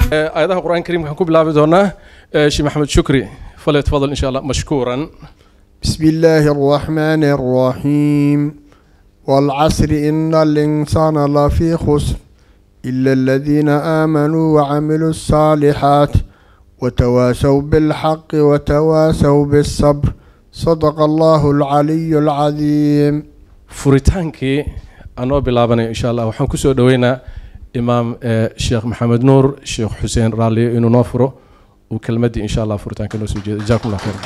Aayadaha Qur-aanka Kariimka waxaan ku bilaabi doonaa Sheekh Maxamed Shukri. Falyatafadal insha Allah mashkuuran. بسم الله الرحمن الرحيم. والعصر، إن الإنسان لفي خسر، إلا الذين آمنوا وعملوا الصالحات وتواسوا بالحق وتواسوا بالصبر. صدق الله العلي العظيم. Furitaankii anoo bilaabanayo insha Allah, waxaan kusoo dhaweynaa Imaam Sheekh Maxamed Nuur Sheekh Xuseen Raalliyo inuu noo furo uu kelmaddii insha Allah furitaanka noo soo jeedo. Jazakum Allah khayr.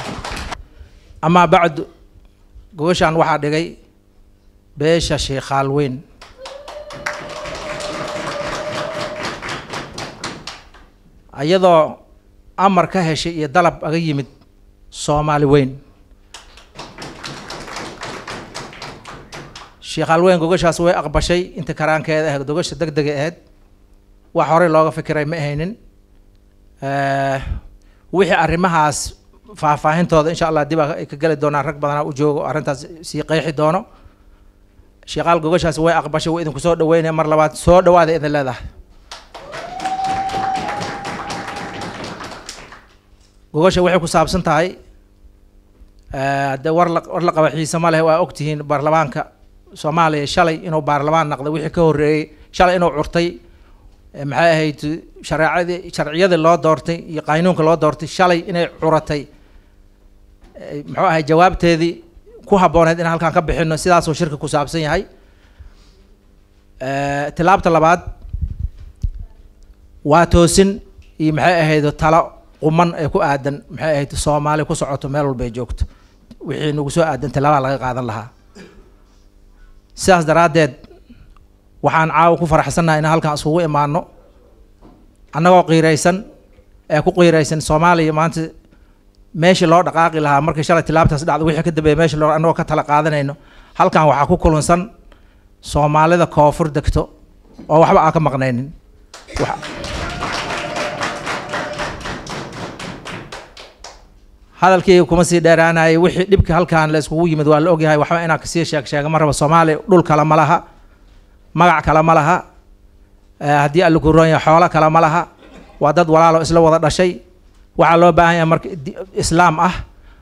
Amaa bacdu, gogoshaan waxaa dhigay beesha Sheekhaal Weyn. Iyadoo amar ka heshay iyo dalab aga yimid Soomaali Weyn, Sheekhaal Weyn gogoshaas way aqbashay inta karaankeeda ahayd. Gogosha deg dega ahayd, wax horey looga fikiray ma ahaynin. Wixii arrimahaas faahfaahintooda insha Allah dib ay ka geli doonaan, rag badanaa u joogo arrintaas sii qeexi doono. Sheekhaal gogoshaas way aqbashay, way idinku soo dhaweynaya. Mar labaad soo dhawaada idin leedahay. Gogosha waxay ku saabsan tahay, dee war la qaba xiise ma leh. Waa ogtihiin baarlamaanka Soomaaliya shalay inuu baarlamaan naqday, wixii ka horreeyey shalay inuu curtay. Maxay ahayd shareecadii, sharciyadii loo doortay iyo qaynuunka loo doortay shalay inay curatay? Muxuu ahay jawaabteedii ku habbooneed inaan halkaan ka bixino? Sidaasuu shirka ku saabsan yahay. Tilaabta labaad waa toosin iyo maxay ahayd talo quman ee ku aadan maxay ahayd Soomaali ku socoto meel walba ay joogto, wixii nagu soo aadan tilaabaa laga qaadan lahaa. Sidaas daraaddeed waxaan caawa ku faraxsannahay inaan halkaan isugu imaano annagoo qiiraysan ee ku qiiraysan Soomaaliya maanta meeshii loo dhaqaaqi lahaa markii shalay tilaabtaas dhacdo wixii ka dambeeya, meeshii loo annagoo ka tala qaadanayno. Halkan waxaa ku kulansan Soomaalida koonfur degto oo waxba aan ka maqnaynin. Hadalkayga kuma sii dheeraanayay. Wixii dhibka halkan la iskugu yimid waa la ogyahay, waxba inaan kasii sheeg sheega ma rabo. Soomaaliya dhul kale ma laha, magac kale ma laha, haddii Alla ku roon yahay xoolo kale ma laha. Waa dad walaalo isla wada dhashay. Waxaa loo baahan yahay marka islaam ah,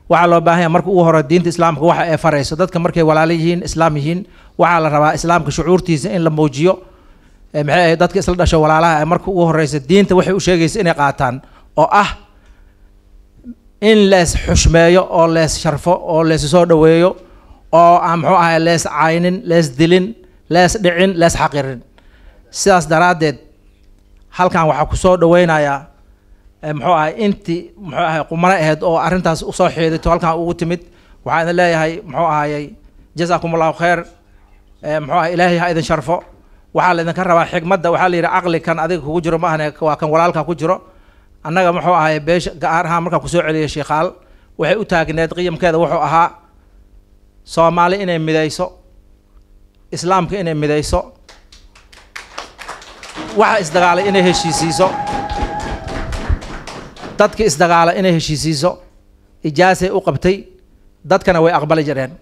waxaa loo baahan yahay marka ugu hore diinta islaamka waxa ay farayso. Dadka markay walaalo yihiin, islaam yihiin, waxaa la rabaa islaamka shucuurtiisa in la muujiyo. Maxay ahayd dadka isla dhasho walaalaha ee marka ugu horeysa diinta waxay u sheegaysa inay qaataan, oo ah in lees xushmeeyo oo lees sharfo oo lees soo dhaweeyo oo aan muxuu ahay lees caynin, lees dilin, lees dhicin, lees xaqirin. Sidaas daraaddeed halkan waxaa kusoo dhaweynayaa muxuu ahay intii muxuu ahay qumano ahayd oo arrintaas usoo xiidato halkan ugu timid. Waxaan idin leeyahay muxuu ahayey jazaakum Allahu khayr. Muxuu ahay Ilaahay ha idin sharfo. Waxaa la idinka rabaa xigmadda. Waxaa la yidhi caqli kan adiga kugu jiro ma ahane, waa kan walaalka ku jiro. Annaga muxuu ahay beesha gaar ahaan markaa kusoo celiyay Sheekhaal waxay u taagneed, qiyamkeeda wuxuu ahaa Soomaali inay midayso, islaamka inay midayso, waxa isdagaalay inay heshiisiiso, dadka isdagaala inay heshiisiiso. Ijaasay u qabtay, dadkana way aqbali jireen.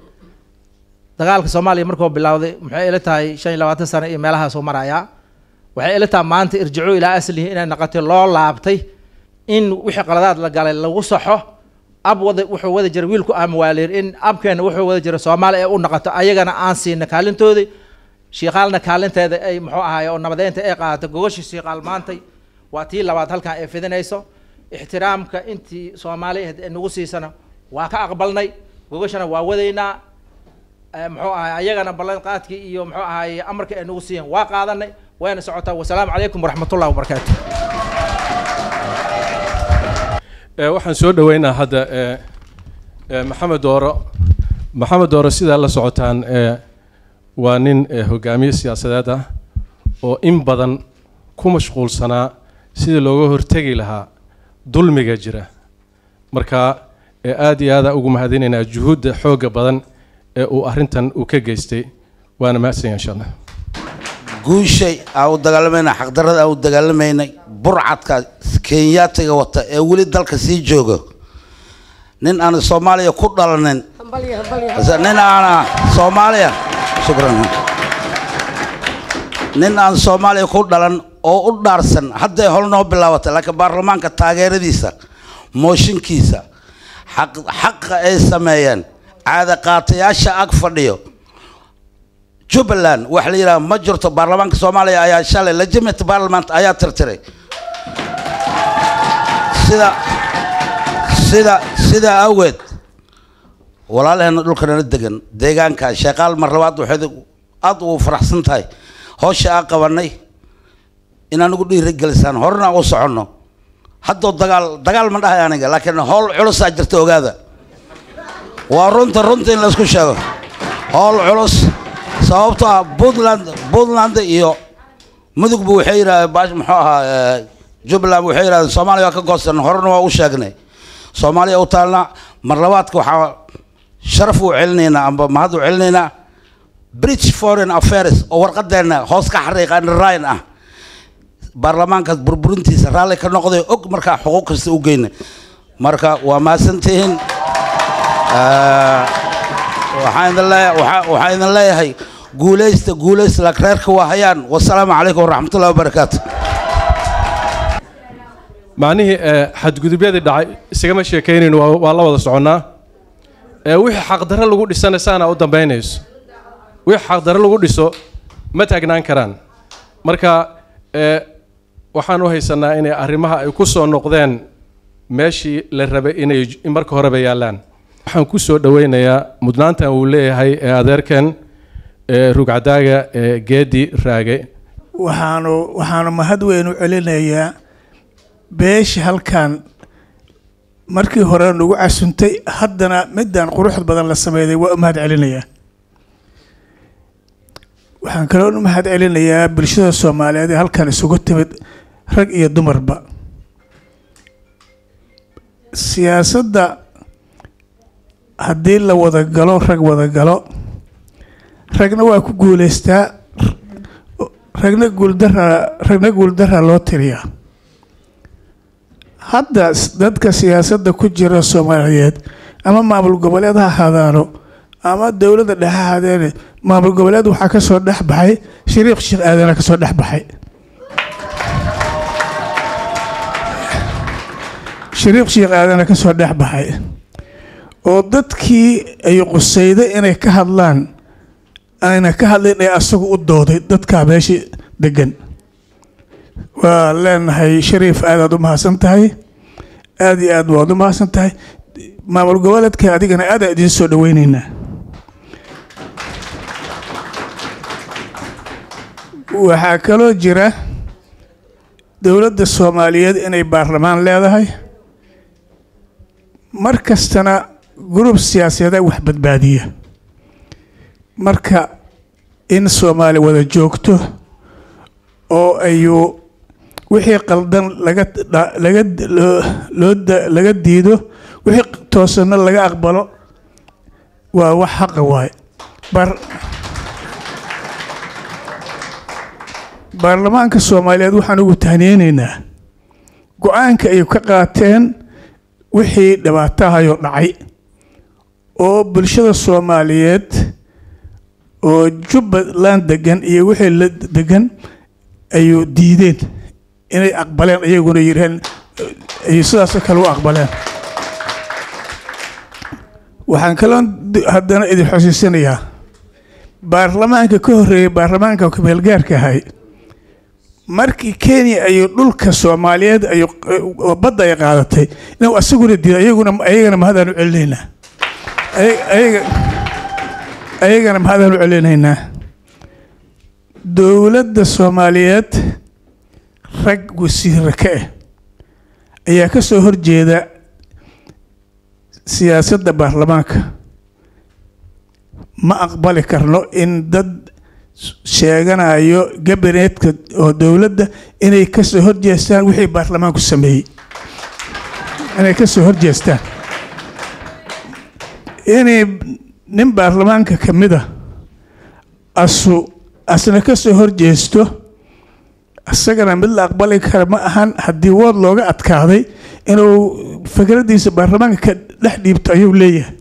Dagaalka Soomaaliya markuu bilowday, maxay ila tahay 25 sano iyo meelahaasuu marayaa. Waxay ila tahay maanta irjicuu ilaa aslihi inay noqotay, loo laabtay in wixii qaladaad la galay lagu saxo. Ab wada wuxuu wada jiray wiilku ama waalir in abkeena wuxuu wada jiray Soomaali ay u noqoto, ayagana aan siina kaalintoodii, Shiiqaalna kaalinteeda ay muxuu ahaay oo nabadeynta ay qaadato. Gogosha Shiiqaal maantay waa tii labaad halkan ay fidinayso. Ixtiraamka intii Soomaali ahayd ee nagu siisana waa ka aqbalnay, gogoshana waa wadaynaa. Muxuu ahaay ayagana ballan qaadkii iyo muxuu ahaay amarka ay nagu siiyeen waa qaadanay, wayna socotaa. Wasalaamu calaykum waraxmatullahi wabarakaatu. Waxaan soo dhaweynaa hadda Maxamed Dooro. Maxamed Dooro, sidaa la socotaan, waa nin hogaamiye siyaasadeed ah oo in badan ku mashquulsanaa sidii looga hortegi lahaa dulmiga jira. Marka aad iyo aada ugu mahadinaynaa juhuudda xoogga badan ee uu arrintan uu ka geystay, waana mahadsan yahay insha Allah. Guushay aan u dagaalamayna, xaqdarrada aan u dagaalamaynay, burcadka Kenyaatiga wata ee weli dalka sii jooga, nin aan Soomaaliya ku dhalanin, nin aana Soomaaliya, shukran, nin aan Soomaaliya ku dhalan oo u dhaarsan hadday hol noo bilaabatay, laakiin baarlamaanka taageeradiisa, mooshinkiisa, xaqa ay sameeyeen caada qaatayaasha ag fadhiyo Jubbaland wax la yidhaha ma jirto. Baarlamaanka Soomaaliya ayaa shalay legitimate parliament ayaa tirtiray. Sida sida sidaa awgeed, walaalaheena dhulka nala degan deegaanka Sheeqaal, mar labaad waxayd aad ugu faraxsan tahay howsha aan qabanay inaan ugu dhiirigelisaan, horena u soconno. Haddoo dagaal dagaal ma dhahay aniga, laakiin howl culusaa jirta, ogaada. Waa runta, runta in laisku sheego, howl culus, sababtoo ah Puntland iyo Mudugba waxay yidhahdeen baash muxuu ahaa Jubbaland, waxay yidhahdeen Soomaaliya waa ka goosan. Horena waa u sheegnay, Soomaaliya u taalna. Mar labaadka waxaa sharaf u celinaynaa amba mahad u celinaynaa British Foreign Affairs oo warqadeenna hoos ka xariiqa ryan ah, baarlamaankaas burburintiisa raalli ka noqday, og markaa xuquuq kasta u geynay. Marka waa mahadsantihiin. Waxaan idin leeyahay guulaysta, guulaysta, laakiin reerka waa hayaan. Wasalaamu calaykum waraxmatullahi wabarakaatu. Macnihii xadgudubyadii dhacay isagama sheekaynayno, waa la wada soconnaa. Wixii xaqdarro lagu dhisana saana u dambaynayso. Wixii xaqdarro lagu dhiso ma taagnaan karaan. Marka waxaan u haysanaa inay arrimaha ay ku soo noqdeen meeshii la rabay inay marka horeba yaallaan. Waxaan ku soo dhoweynayaa mudnaantan uu leeyahay ee adeerkan rugcadaaga ee Geedi Raage. Waxaanu mahad weyn u celinayaa beesha halkan markii hore nagu casuntay, haddana midaan quruxda badan la sameeyay waa u mahad celinayaa. Waxaan kaloo u mahad celinayaa bulshada Soomaaliyeed ee halkan isugu timid, rag iyo dumarba. Siyaasadda haddii la wada galo, rag wada galo, ragna waa ku guuleystaa, ragna guuldaraa loo tiriyaa. Hadda dadka siyaasadda ku jira Soomaaliyeed, ama maamul goboleed ha ahaadaano ama dowladda dhexe ha ahaadeene, maamul goboleed waxaa kasoo dhex baxay Shariif Sheekh Aadana kasoo dhex baxay. Shariif Sheekh Aadana kasoo dhex baxay oo dadkii ay qusayday inay ka hadlaan ayna ka hadlayn ee asagu u dooday dadkaa meesha degan. Waa leenahay, Shariif, aadaad u mahadsan tahay, aada iyo aad waad u mahadsan tahay. Maamul goboleedka adigana aadaan idiin soo dhaweyneynaa. Waxaa kaloo jira dowladda Soomaaliyeed inay baarlamaan leedahay, mar kastana group siyaasadeeda wax badbaadiya. Marka in Soomaali wada joogto oo ayuu wixii qaldan laga laga loo laga diido, wixii toosanna laga aqbalo, waa wax xaqa waaye. Baarlamaanka Soomaaliyeed waxaan ugu tahniyeyneynaa go-aanka ay ka qaateen wixii dhibaatahayoo dhacay oo bulshada Soomaaliyeed oo Jubbaland degan iyo wixii la degan ayuu diideen inay aqbaleen, iyaguna yiraheen ay sidaasoo kale u aqbaleen. Waxaan kaloo haddana idin xusiisanayaa baarlamaanka ka horreeyay, baarlamaanka kumeelgaarka ahay, markii Kenya ay dhulka Soomaaliyeed ay badda ay qaadatay inuu asaguna diiday. Ayagana mahadaan u celinaynaa, ayagana mahadaan u celinaynaa. Dowladda Soomaaliyeed rag wasiira ka ah ayaa ka soo horjeeda siyaasadda baarlamaanka. Ma aqbali karno in dad sheeganayo gabineedka oo dowladda inay kasoo horjeestaan wixii baarlamaanku sameeyey, inay kasoo horjeestaan. Inay nin baarlamaanka ka mid a asna kasoo horjeesto, isagana mid la aqbali kara ma ahan. Haddii wood looga adkaaday, inuu fikraddiisa baarlamaanka ka dhex dhiibto ayuu leeyahay,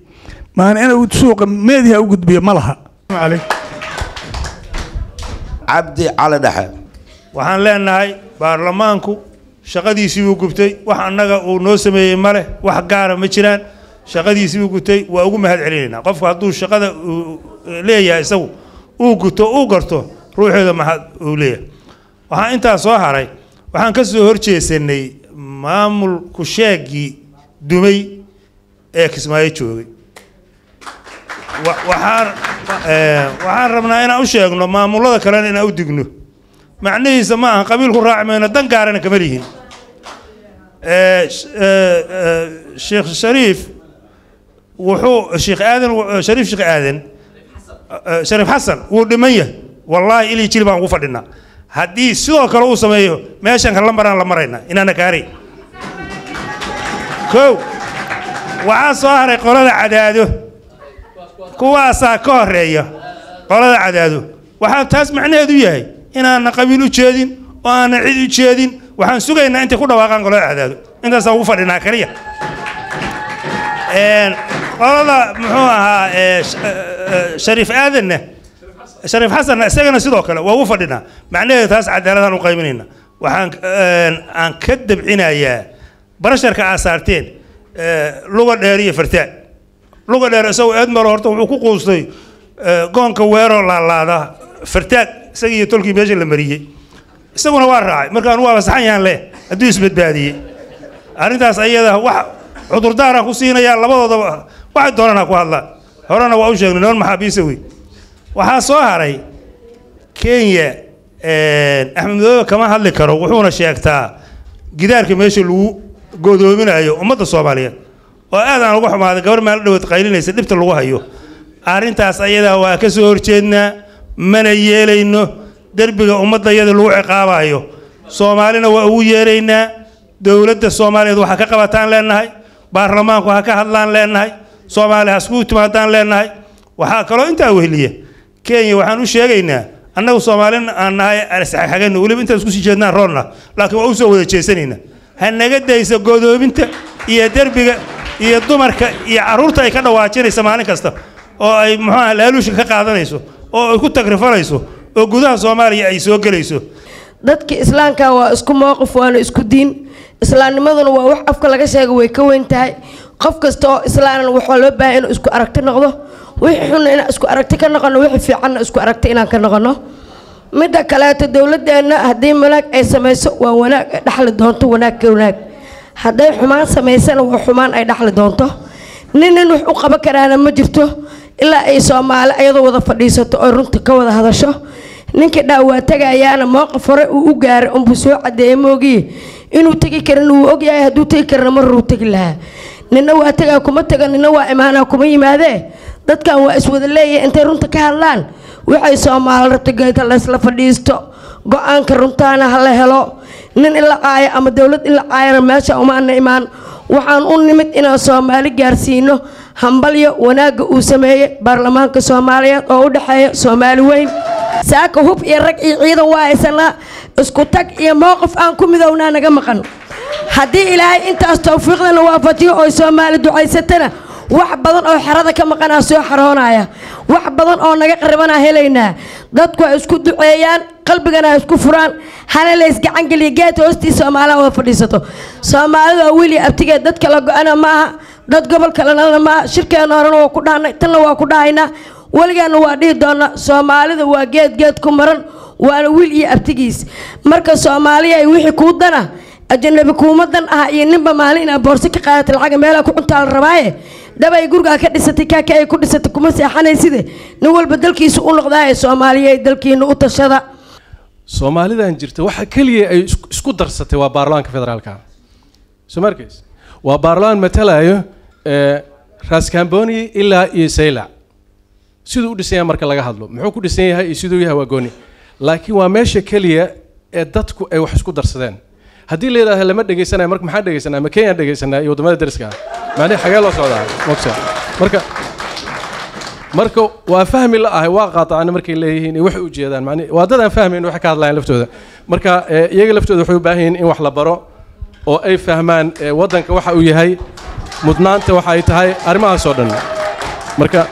maana inuu suuqa meediha u gudbiyo ma laha. Cabdi Cali Dhexe. Waxaan leenahay baarlamaanku shaqadiisii buu gubtay, wax annaga uu noo sameeyey ma leh, wax gaara ma jiraan, shaqadiisii buu gutay, waa ugu mahad celinaynaa. Qofku hadduu shaqada uu leeyahay isagu uu guto, uu garto ruuxeeda mahad uu leeyahay. Waxaan intaa soo haray, waxaan ka soo horjeesanay maamul ku-sheegii dumay ee Kismaayo joogay. Waxaan rabnaa inaan u sheegno maamulada kalena inaan u digno. Macnihiisa ma aha qabiil ku raaci mayno, dan gaarana kama lihin. Sheekh Shariif wuxuu Sheekh Aadan Shariif Sheekh Aadan Shariif Xasan wuu dhiman yahay, wallaahi ilii jili baan ugu fadhinaa. Haddii sidoo kale uu sameeyo meeshan kala maraan la maraynaa inaana kaaray. Kow waxaa soo haray qolada Cadaado, kuwaasaa ka horeeya qolada Cadaado. Waxaa taas macnaheedu yahay inaana qabiil u jeedin oo aanan cid u jeedin. Waxaan sugaynaa intay ku dhawaaqaan qolada Cadaado, intaasaan ugu fadhinaa kaliya. Qolada muxuu ahaa Shariif Aadanna, Shariif Xasanna isagana sidoo kale waa ugu fadhinaa. Macnaheedu taas cadaaladaan u qaybinayna. Waxaan aan ka dabcinayaa barasharka aad saarteen Luga Dheer iyo Fartaag. Luga Dheer isagoo eed malo horta wuxuu ku quustay goonka weeroo laalaada Fartaag, isagii iyo tolkii meesha la mariyey, isaguna waa raacay. Marka anu waaba saxan yahan leh hadduu isbadbaadiyey arrintaas ayada wax cudurdaaraan ku siinayaa labadoodaba, waxay doonaan ha ku hadlaan. Horena waa u sheegnay noon maxaabiisa wey. Waxaa soo haray Kenya. Axmed Madoobe kama hadli karo, wuxuuna sheegtaa gidaarka meesha lagu godoominayo ummadda Soomaaliyeed oo aad aan uga xumaaday gabar maalin dhaweed qaylinaysa dhibta lagu hayo. Arrintaas ayadaa waa ka soo horjeednaa, mana yeelayno derbiga ummadda iyada lagu ciqaabayo. Soomaalina waa ugu yeeraynaa, dowladda Soomaaliyeed waxa ka qabataan leenahay, baarlamaanku ha ka hadlaan leenahay, Soomaali ha iskugu timaadaan leenahay. Waxaa kaloo intaa weheliya Kenya, waxaan u sheegaynaa annagu Soomaalina aan nahay isxagxagayno, weliba intaan isku sii jeednaan roonna, laakiin waa u soo wada jeesanaynaa. Ha naga dayso godoominta iyo derbiga iyo dumarka iyo carruurta ay ka dhawaajinaysa maalin kasta oo ay muxuu aha laaluushka ka qaadanayso oo ay ku tagrifanayso oo gudaha Soomaaliya ay soo gelayso. Dadka islaamka waa isku mowqif, waana isku diin. Islaamnimaduna waa wax afka laga sheego, way ka weyn tahay. Qof kasta oo islaanan waxaa loo baahan inuu isku aragti noqdo, wixii xunna inaan isku aragti ka noqono, wixii fiicanna isku aragti inaan ka noqono. Midda kaleeto dowladeenna haddii wanaag ay samayso waa wanaag ay dhaxli doonto, wanaag ka wanaag. Hadday xumaan samaysana waa xumaan ay dhaxli doonto. Nin nin wax u qaban karaana ma jirto ilaa ay Soomaali ayadoo wada fadhiisato oo runta ka wada hadasho. Ninkii dhaa waa tagayaana mowqif hore uu u gaaray unbuu soo cadeeyey moogiye inuu tegi karin wuu ogyahay, hadduu tegi karana marruu tegi lahaa. Nina waa tagaa kuma taga, nina waa imaanaa kuma yimaadee. Dadkan waa iswada leeyahay intay runta ka hadlaan. Waxay Soomaali rabta geedka laysla fadhiisto, go-aanka runtaana ha la helo. Nin in la caayo ama dowlad in la caayana meesha umaana imaan. Waxaan u nimid inaan Soomaali gaarsiino hambalyo wanaagga uu sameeyey baarlamaanka Soomaaliyeed oo u dhexeeya Soomaali weyn. Saaka hub iyo rag iyo ciidan waa haysanaa, isku tag iyo mowqif aan ku midownaa naga maqan. Haddii Ilaahay intaas tawfiiqdana waafajiyo oo Soomaali ducaysatana, wax badan oo xerada ka maqanaa soo xaroonaya, wax badan oo naga qaribanaa helaynaa. Dadku ha isku duceeyaan, qalbigana ha isku furaan, hana la isgacangeliya, geed hoostii Soomaaliha wada fadhiisato. Soomaalida waa wiil iyo abtigeed, dad kala go-ana ma aha, dad gobol kalena ma aha. Shirkeena horena waa ku dhahnay, tanna waa ku dhahaynaa, weligeena waa dhihi doonaa. Soomaalida waa geed geed ku maran, waana wiil iyo abtigiis. Marka Soomaaliya ay wixii kuu dana ajanabi kuuma dan ah iyo ninba maalin inaad boorso ka qaadato lacaga meelaa ku cuntaa la rabaaye. Dhabay gurigaa ka dhisatay kaaka ay ku dhisatay kuma seexanayside, nin walba dalkiisa u noqdaaye. Soomaaliya dalkiina u tashada. Soomaalidan jirta waxa keliya ay isku darsatay waa baarlamaanka federaalka. Soo ma arkays? Waa baarlamaan matalayo Raskamboni ilaa iyo Saylac. Siduu u dhisan yahay marka laga hadlo, muxuu ku dhisan yahay iyo siduu yahay waa gooni, laakiin waa meesha keliya ee dadku ay wax isku darsadeen. Haddii la yidhaahdo lama dhegaysanayo, marka maxaan dhegaysanaa? Ma Kenyaan dhegaysanaa iyo waddamada dariska ah? Macnihi xagee loo socdaa mogta? Marka waa fahmi la ahay, waa qaatacana markay leeyihiin iyo waxay u jeedaan. Macnihi waa dad aan fahmayn waxay ka hadlayaan laftooda. Marka iyaga laftooda waxay u baahan yihiin in wax la baro oo ay fahmaan waddanka waxa uu yahay, mudnaanta waxa ay tahay, arrimahaas oo dhan. Marka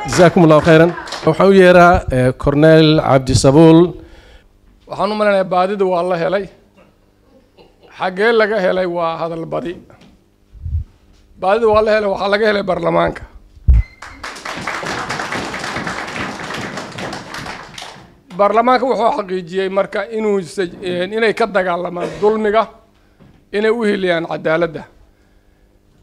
jazaakum allahu khayran. Waxaan u yeeraa Cornel Cabdisabuul. Waxaan u maleynayaa baadida waa la helay. Xaggee laga helay? Waa hadal badi. Baadida waa la helay, waxaa laga helay baarlamaanka. Baarlamaanka wuxuu xaqiijiyey marka inuu inay ka dagaalamaan dulmiga, inay u heliyaan cadaaladda.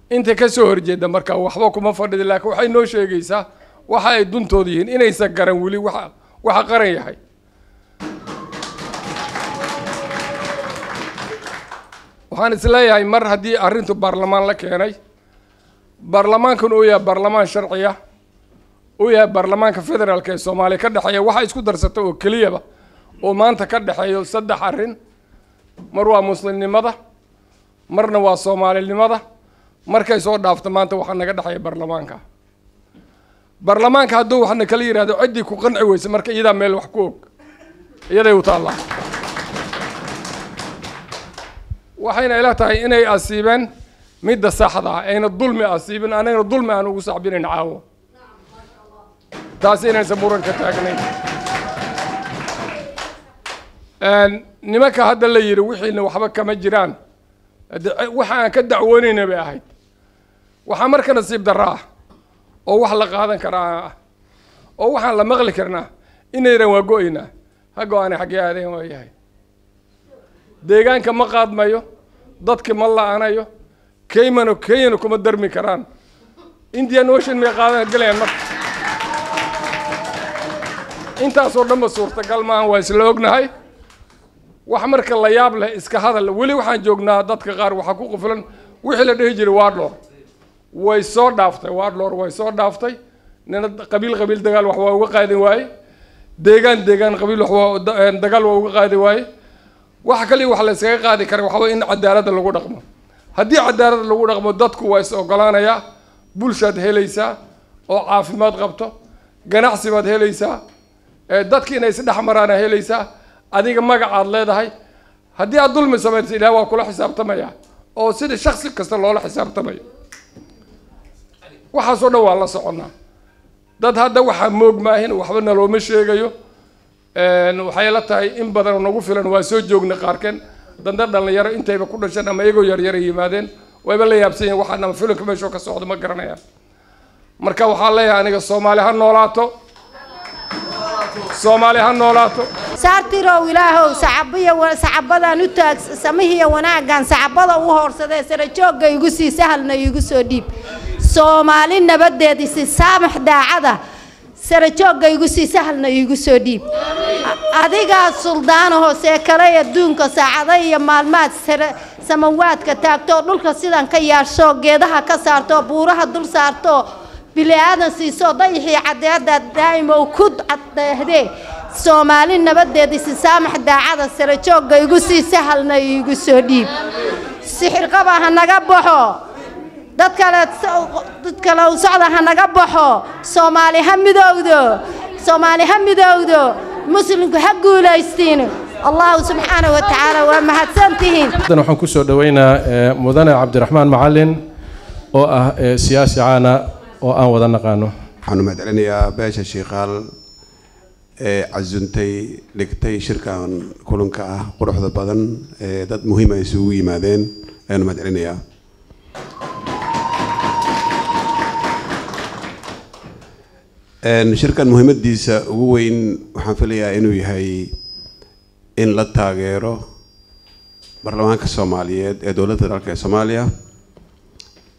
Inta ka soo horjeeda marka waxba kuma fadhida, laakiin waxay noo sheegaysaa waxa ay duntooda yihiin, inaysan garan weli waxa qaran yahay. Waxaan isleeyahay mar haddii arrintu baarlamaan la keenay, baarlamaankan uu yahay baarlamaan sharciya, uu yahay baarlamaanka federaalka ee Soomaaliya ka dhexeeya, waxa isku darsata oo keliyaba oo maanta ka dhexeeyo saddex arrin: mar waa muslimnimada, marna waa soomaalinimada, markay soo dhaafto maanta waxaa naga dhexeeya baarlamaanka. Baarlamaanka hadduu waxna kala yidhahdo, ciddii ku qanci weysa marka iyadaa meel wax ku og, iyaday u taallaa. Waxayna ila tahay inay asiibeen midda saxda ah, ayna dulmi asiibin, anagana dulmi aan ugu sacbinayn caawo, taasi inaysan muran ka taagnayn. Nimanka hadda la yidhi wixiina waxba kama jiraan, waxa aan ka dacwoonayna bay ahayd. Waxaa marka nasiib darra ah oo wax la qaadan karaa ah oo waxaan la maqli karnaa inayran waa go-aynaa. Ha go-aanay, xaggee aadeen? Waa yahay deegaanka ma qaadmayo, dadki ma la-anayo, kaymano Kenyana kuma darmi karaan, Indian Ocean may qaadan gelayaan. Marka intaasoo dhanba suurtagal maaha, waa isla ognahay. Wax marka la yaab leh iska hadal. Weli waxaan joognaa dadka qaar waxaa ku qufulan wixii la dhihi jiray warlord. Way soo dhaaftay warlord, way soo dhaaftay. Nina qabiil qabiil dagaal wax waa uga qaadin waaye, deegaan deegaan qabiil wax waa dagaal waa uga qaadi waaye. Waxa kaliya wax la iskaga qaadi kara waxa waye in cadaaladda lagu dhaqmo. Haddii cadaaladda lagu dhaqmo, dadku waa is ogolaanayaa, bulshaad helaysaa oo caafimaad qabto, ganacsi baad helaysaa, dadki inay isdhex maraana helaysaa, adiga magacaad leedahay. Haddii aad dulmi samayso, Ilaah waa kula xisaabtamaya oo sida shaksi kasta loola xisaabtamayo. Waxaasoo dhan waa la soconnaa. Dad hadda waxaa moog maahin, waxba nalooma sheegayo. Waxay la tahay in badan oo nagu filan waa soo joognay. Qaarkeen danda dhalinyaro intayba ku dhasheen ama iyagoo yaryara yimaadeen, wayba la yaabsan yihin waxaan ama filimka meeshoo ka socdo ma garanayaan. Marka waxaan leeyahay aniga, Soomaali ha noolaato, Soomaali ha noolaato. Saartirow Ilaahow, sacabiya sacabadaan u taag, samihiya wanaaggan sacabada u hoorsadee, sara joogga igu sii, sahalna iigu soo dhiib. Soomaali nabadeed isi, saamax daacada, sara joogga igu sii, sahalna iigu soo dhiib. Adigaa suldaanaho seekalay adduunka, saacada iyo maalmaad sare samawaadka taagtoo, dhulka sidan ka yaashoo, geedaha ka saartoo, buuraha dul saartoo, bili-aadan siisoo, dayixii cadeeda daa'imow ku caddeehdee. Soomaali nabadeed isi, saamax daacada, sara joogga igu sii, sahalna iigu soo dhiib. Sixirqaba ha naga baxo, dad kale dad kale u socda ha naga baxo. Soomaali ha midowdo, Soomaali ha midowdo, muslimku ha guulaystiin. Allahu subxaanahu wa tacaala, waa mahadsantihiin. Haddana waxaan kusoo dhaweynaa mudane Cabdiraxmaan Macalin oo ah siyaasi caana oo aan wada naqaano. Waxaan u mahadcelinayaa beesha Shiikaal ee casuntay, dhigtay shirkan kulanka ah quruxda badan ee dad muhiim ay isugu yimaadeen ayaan u mahadcelinayaa. Shirkan muhiimadiisa ugu weyn waxaan filayaa inuu yahay in la taageero baarlamaanka Soomaaliyeed ee dowladda federaalka ee Soomaaliya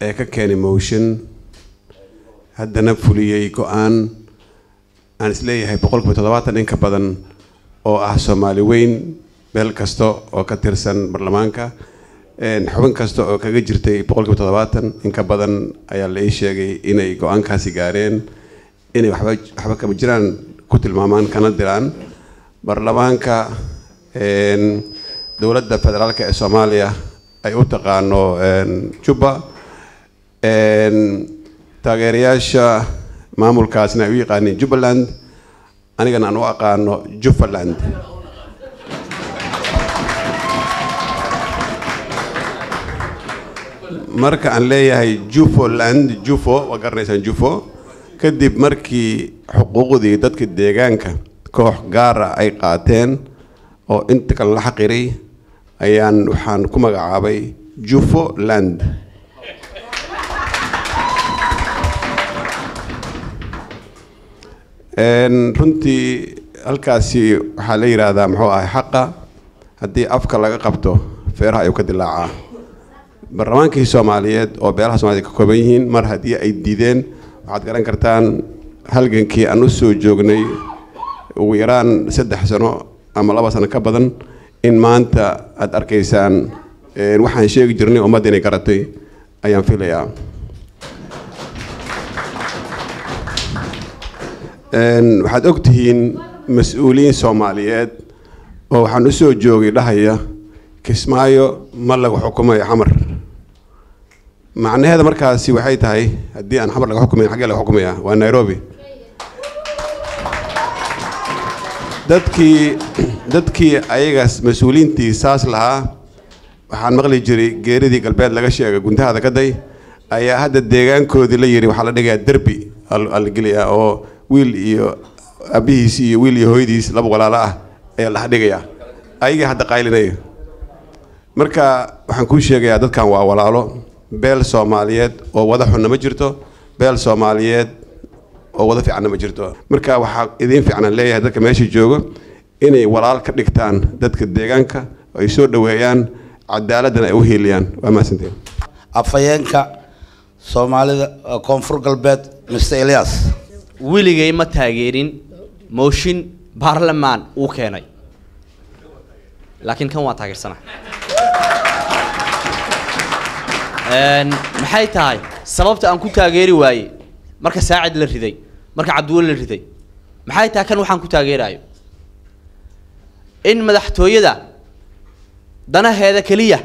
ee ka keenay motion, haddana fuliyey go-aan aan isleeyahay 70% in ka badan oo ah Soomaali weyn, meel kasta oo ka tirsan baarlamaanka, xubin kasta oo kaga jirtay 70% in ka badan ayaa la ii sheegay inay go-aankaasi gaareen, inay waxba kama jiraan ku tilmaamaan kana diraan baarlamaanka dowladda federaalka ee Soomaaliya ay u taqaano Jubba, taageerayaasha maamulkaasna ay u yaqaaniin Jubbaland, anigana aan u aqaano Juffaland. Marka aan leeyahay Juffoland, Jufo waa garanaysaan Jufo, kadib markii xuquuqdii dadka deegaanka koox gaara ay qaateen. oo inta kale la xaqiray ayaan waxaan ku magacaabay Jufo Land. Runtii halkaasi waxaa la yidhaahdaa muxuu ahay xaqa haddii afka laga qabto feeraha ayuu ka dilaacaa. Baarlamaankii Soomaaliyeed oo beelaha Soomaalida ka kooban yihiin mar haddii ay diideen, waxaad garan kartaan halgankii aan u soo joognay ugu yaraan 3 sano ama 2 sano ka badan in maanta aad arkaysaan waxaan sheegi jirnay ummadda inay garatay ayaan filayaa. Waxaad ogtihiin mas-uuliyiin Soomaaliyeed oo waxaan u soo joogay dhahaya Kismaayo ma lagu xukumayo Xamar. Macnaheeda markaasi waxay tahay haddii aan Xamar laga xukumayn xaggee laga xukumayaa? Waa Nairobi. Dadkii ayagaas mas-uuliyiintii saas lahaa waxaan maqli jiray geeridii galbeed laga sheegay guntahaada ka day ayaa hadda deegaankoodii la yidhi waxaa la dhigayaa derbi la geliyaa oo wiil iyo abihiis iyo wiil iyo hooyadiis laba walaalo ah ayaa la dhigayaa, ayaga hadda qaylinayo. Marka waxaan kuu sheegayaa dadkan waa walaalo, beel Soomaaliyeed oo wada xunna ma jirto, beel Soomaaliyeed oo wada fiicanna ma jirto. Marka waxaa idiin fiicnaan leeyahay dadka meesha joogo inay walaal ka dhigtaan dadka deegaanka oo ay soo dhoweeyaan, cadaaladana ay u hiiliyaan. Waa mahadsantiin. Afhayeenka Soomaalida Koonfur Galbeed Mr. Elias. Weligay ma taageerin mooshin baarlamaan uu keenay, laakiin kan waan taageersanaa. Maxay tahay sababta aan ku taageeri waayey marka Saacid la riday, marka Cabdiweli la riday? Maxay tahay kan waxaan ku taageerayo? In madaxtooyada danaheeda keliya,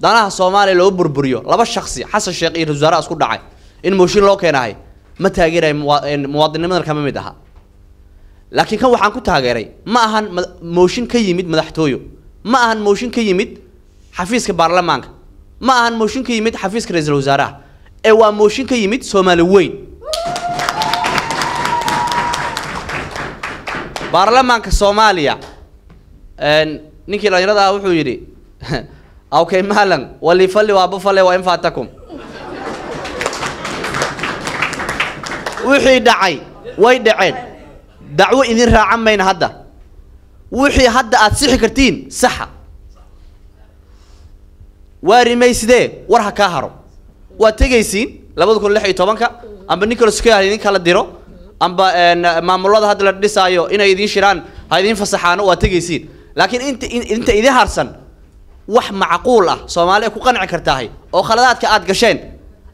danaha Soomaaliya loo burburiyo, laba shakhsi Xasan Sheekh iyo ra'iisul wasaaraha isku dhacay in mooshin loo keenahay ma taageerayo, muwaadinimadan kama mid aha. Laakiin kan waxaan ku taageeray ma ahan mooshin ka yimid madaxtooyo, ma ahan mooshin ka yimid xafiiska baarlamaanka, ma ahan mooshin ka yimid xafiiska ra'iisul wasaaraha, ee waa mooshin ka yimid Soomaali weyn. Baarlamaanka Soomaaliya ninkii dhalinyarada ah wuxuu yidhi awkay maalan walifali waa bufale waa in faatakum. Wixii dhacay way dhaceen, dacwo idin raacan mayna. Hadda wixii hadda aad sixi kartiin saxa, waa rimaysidee war ha kaa haro. Waad tegaysiin 2016-ka amba Nicholas Kay ha idin kala diro, amba maamulada hadda la dhisaayo inay idiin shiraan ha idiin fasaxaano, waad tegaysiin. Laakiin inta idin harsan wax macquul ah Soomaali ay ku qanci kartahay oo khaladaadka aad gasheen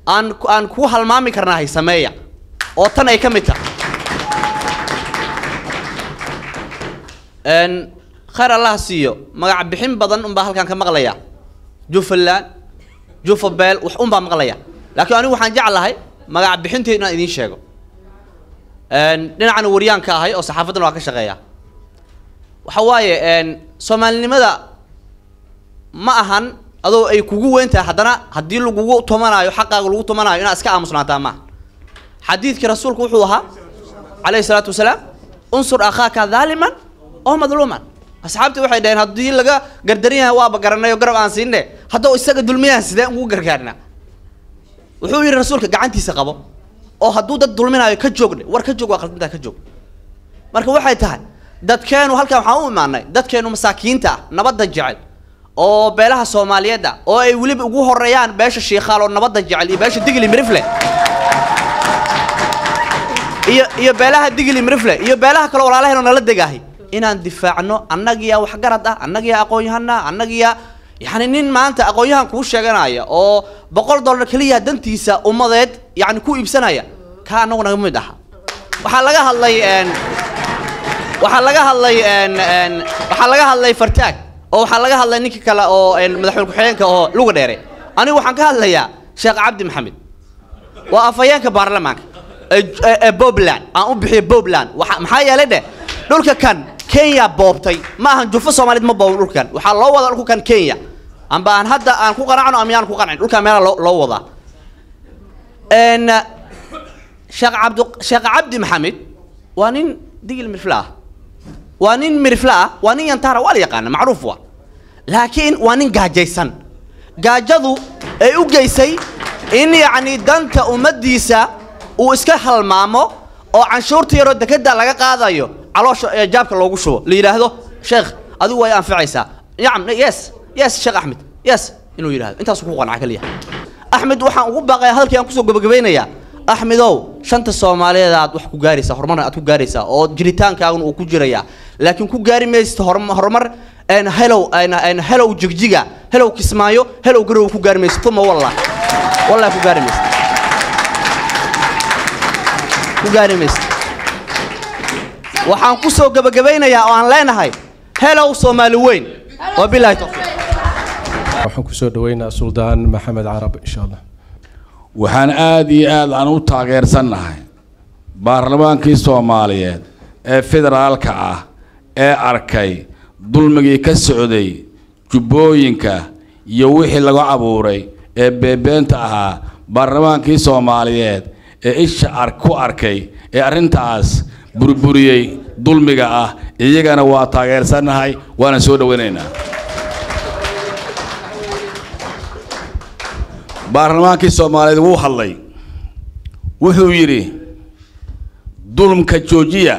aan ku halmaami karnahay sameeya, oo tan ay ka mid tahay. Khayr Allah siiyo, magac bixin badan unbaa halkan ka maqlaya, Juffaland, Juffabeel, wax unbaa maqlaya. Laakiin anigu waxaan jeclahay magac bixinteed inaan idiin sheego. Dhinacan waryaanka ahay oo saxaafaddana waa ka shaqeeya. Waxa waaye Soomaalinimada ma ahan adoo ay kugu weyn tahay, haddana haddii lagugu tumanaayo xaqaaga lagu tumanaayo inaad iska aamusnaataa maaha. Xadiidkii rasuulku wuxuu ahaa calayhi salaatu wasalaam, unsur akhaaka dhaaliman oo madluuman. Asxaabtii waxay dhaheen haddii laga gardaran yahay waaba garanay oo garab aan siinne, hadduu isaga dulmiyahan sideen ugu gargaarnaa? Wuxuu yidhi rasuulka gacantiisa qabo, oo hadduu dad dulminaayo ka joogne, war ka joog, waa qaldantaa ka joog. Marka waxay tahay dadkeenu halkan waxaan u imaanay dadkeenu masaakiinta ah, nabadda jecel oo beelaha Soomaaliyeed ah, oo ay weliba ugu horeeyaan beesha Shiikhaal oo nabadda jecel, iyo beesha Digli Mirifle, iyo beelaha Digli Mirifle iyo beelaha kale walaalaheen oo nala degahay, inaan difaacno annagiyaa waxgarad ah, annagiyaa aqoon-yahana, annagiyaa yani nin maanta aqoon-yahan kuu sheeganaya oo $100 keliya dantiisa ummadeed yani ku iibsanaya, ka annagu naga mid aha. Waxaa laga hadlay waxaa laga hadlay waxaa laga hadlay Fartaag, oo waxaa laga hadlay ninka kale oo madaxweyne ku-xigeenka oo luga dheere. Anigu waxaan ka hadlayaa Sheekh Cabdi Maxamed, waa afhayeenka baarlamaanka ee Bobland, aan u bixiyay Bobland. Maxaa yeelay dheh dhulka kan Kenya boobtay, ma ahan jufo Soomaaliyeed ma boobin dhulkan, waxaa loo wadaa dhulka kan Kenya, amba aan hadda aan ku qanacno ama yaan ku qancin, dhulkan meelaha loo wadaa. Sheekh Cabdi Maxamed waa nin Digil Mirfla ah. Waa nin mirifla ah, waa nin yantaara, waa la yaqaana, macruuf waa, laakiin waa nin gaajaysan, gaajadu ay u geysay in yacni danta ummaddiisa uu iska halmaamo oo canshuurta yaroo dekeda laga qaadayo caloosha ee jaabka loogu shubo, la yidhaahdo sheekh adigu way anficaysaa, nacam, yes yes, sheekh Axmed, yes, inuu yidhahdo intaasuu ku qanca kaliya. Axmed waxaan ugu baaqaya, hadalkii aan kusoo gabagabeynayaa, Axmedow, shanta Soomaaliyeed aad wax ku gaaraysaa, horumarna aad ku gaaraysaa oo jiritaankaaguna uu ku jirayaa, laakiin ku gaari maysid horumar een helow een helow Jigjiga, helow Kismaayo, helow Garow, ku gaari maysid. Uma wallah wallah ku gaari maysid, ku gaari maysid. Waxaan ku soo gabagabeynayaa oo aan leenahay helow Soomaali weyn, wabilaahi tawfiiq. Waxaan kusoo dhaweynaa Suldaan Maxamed Carab, insha Allah. Waxaan aada iyo aada aan u taageersannahay baarlamaankii Soomaaliyeed ee federaalka ah ee arkay dulmigii ka socday Jubbooyinka iyo wixii lagu abuuray ee beebeenta ahaa. Baarlamaankii Soomaaliyeed ee isha ku arkay ee arrintaas burburiyey dulmiga ah, iyagana waa taageersannahay, waana soo dhaweynaynaa. Baarlamaankii Soomaaliyeed wuu hadlay, wuxuu yidhi dulmka joojiya.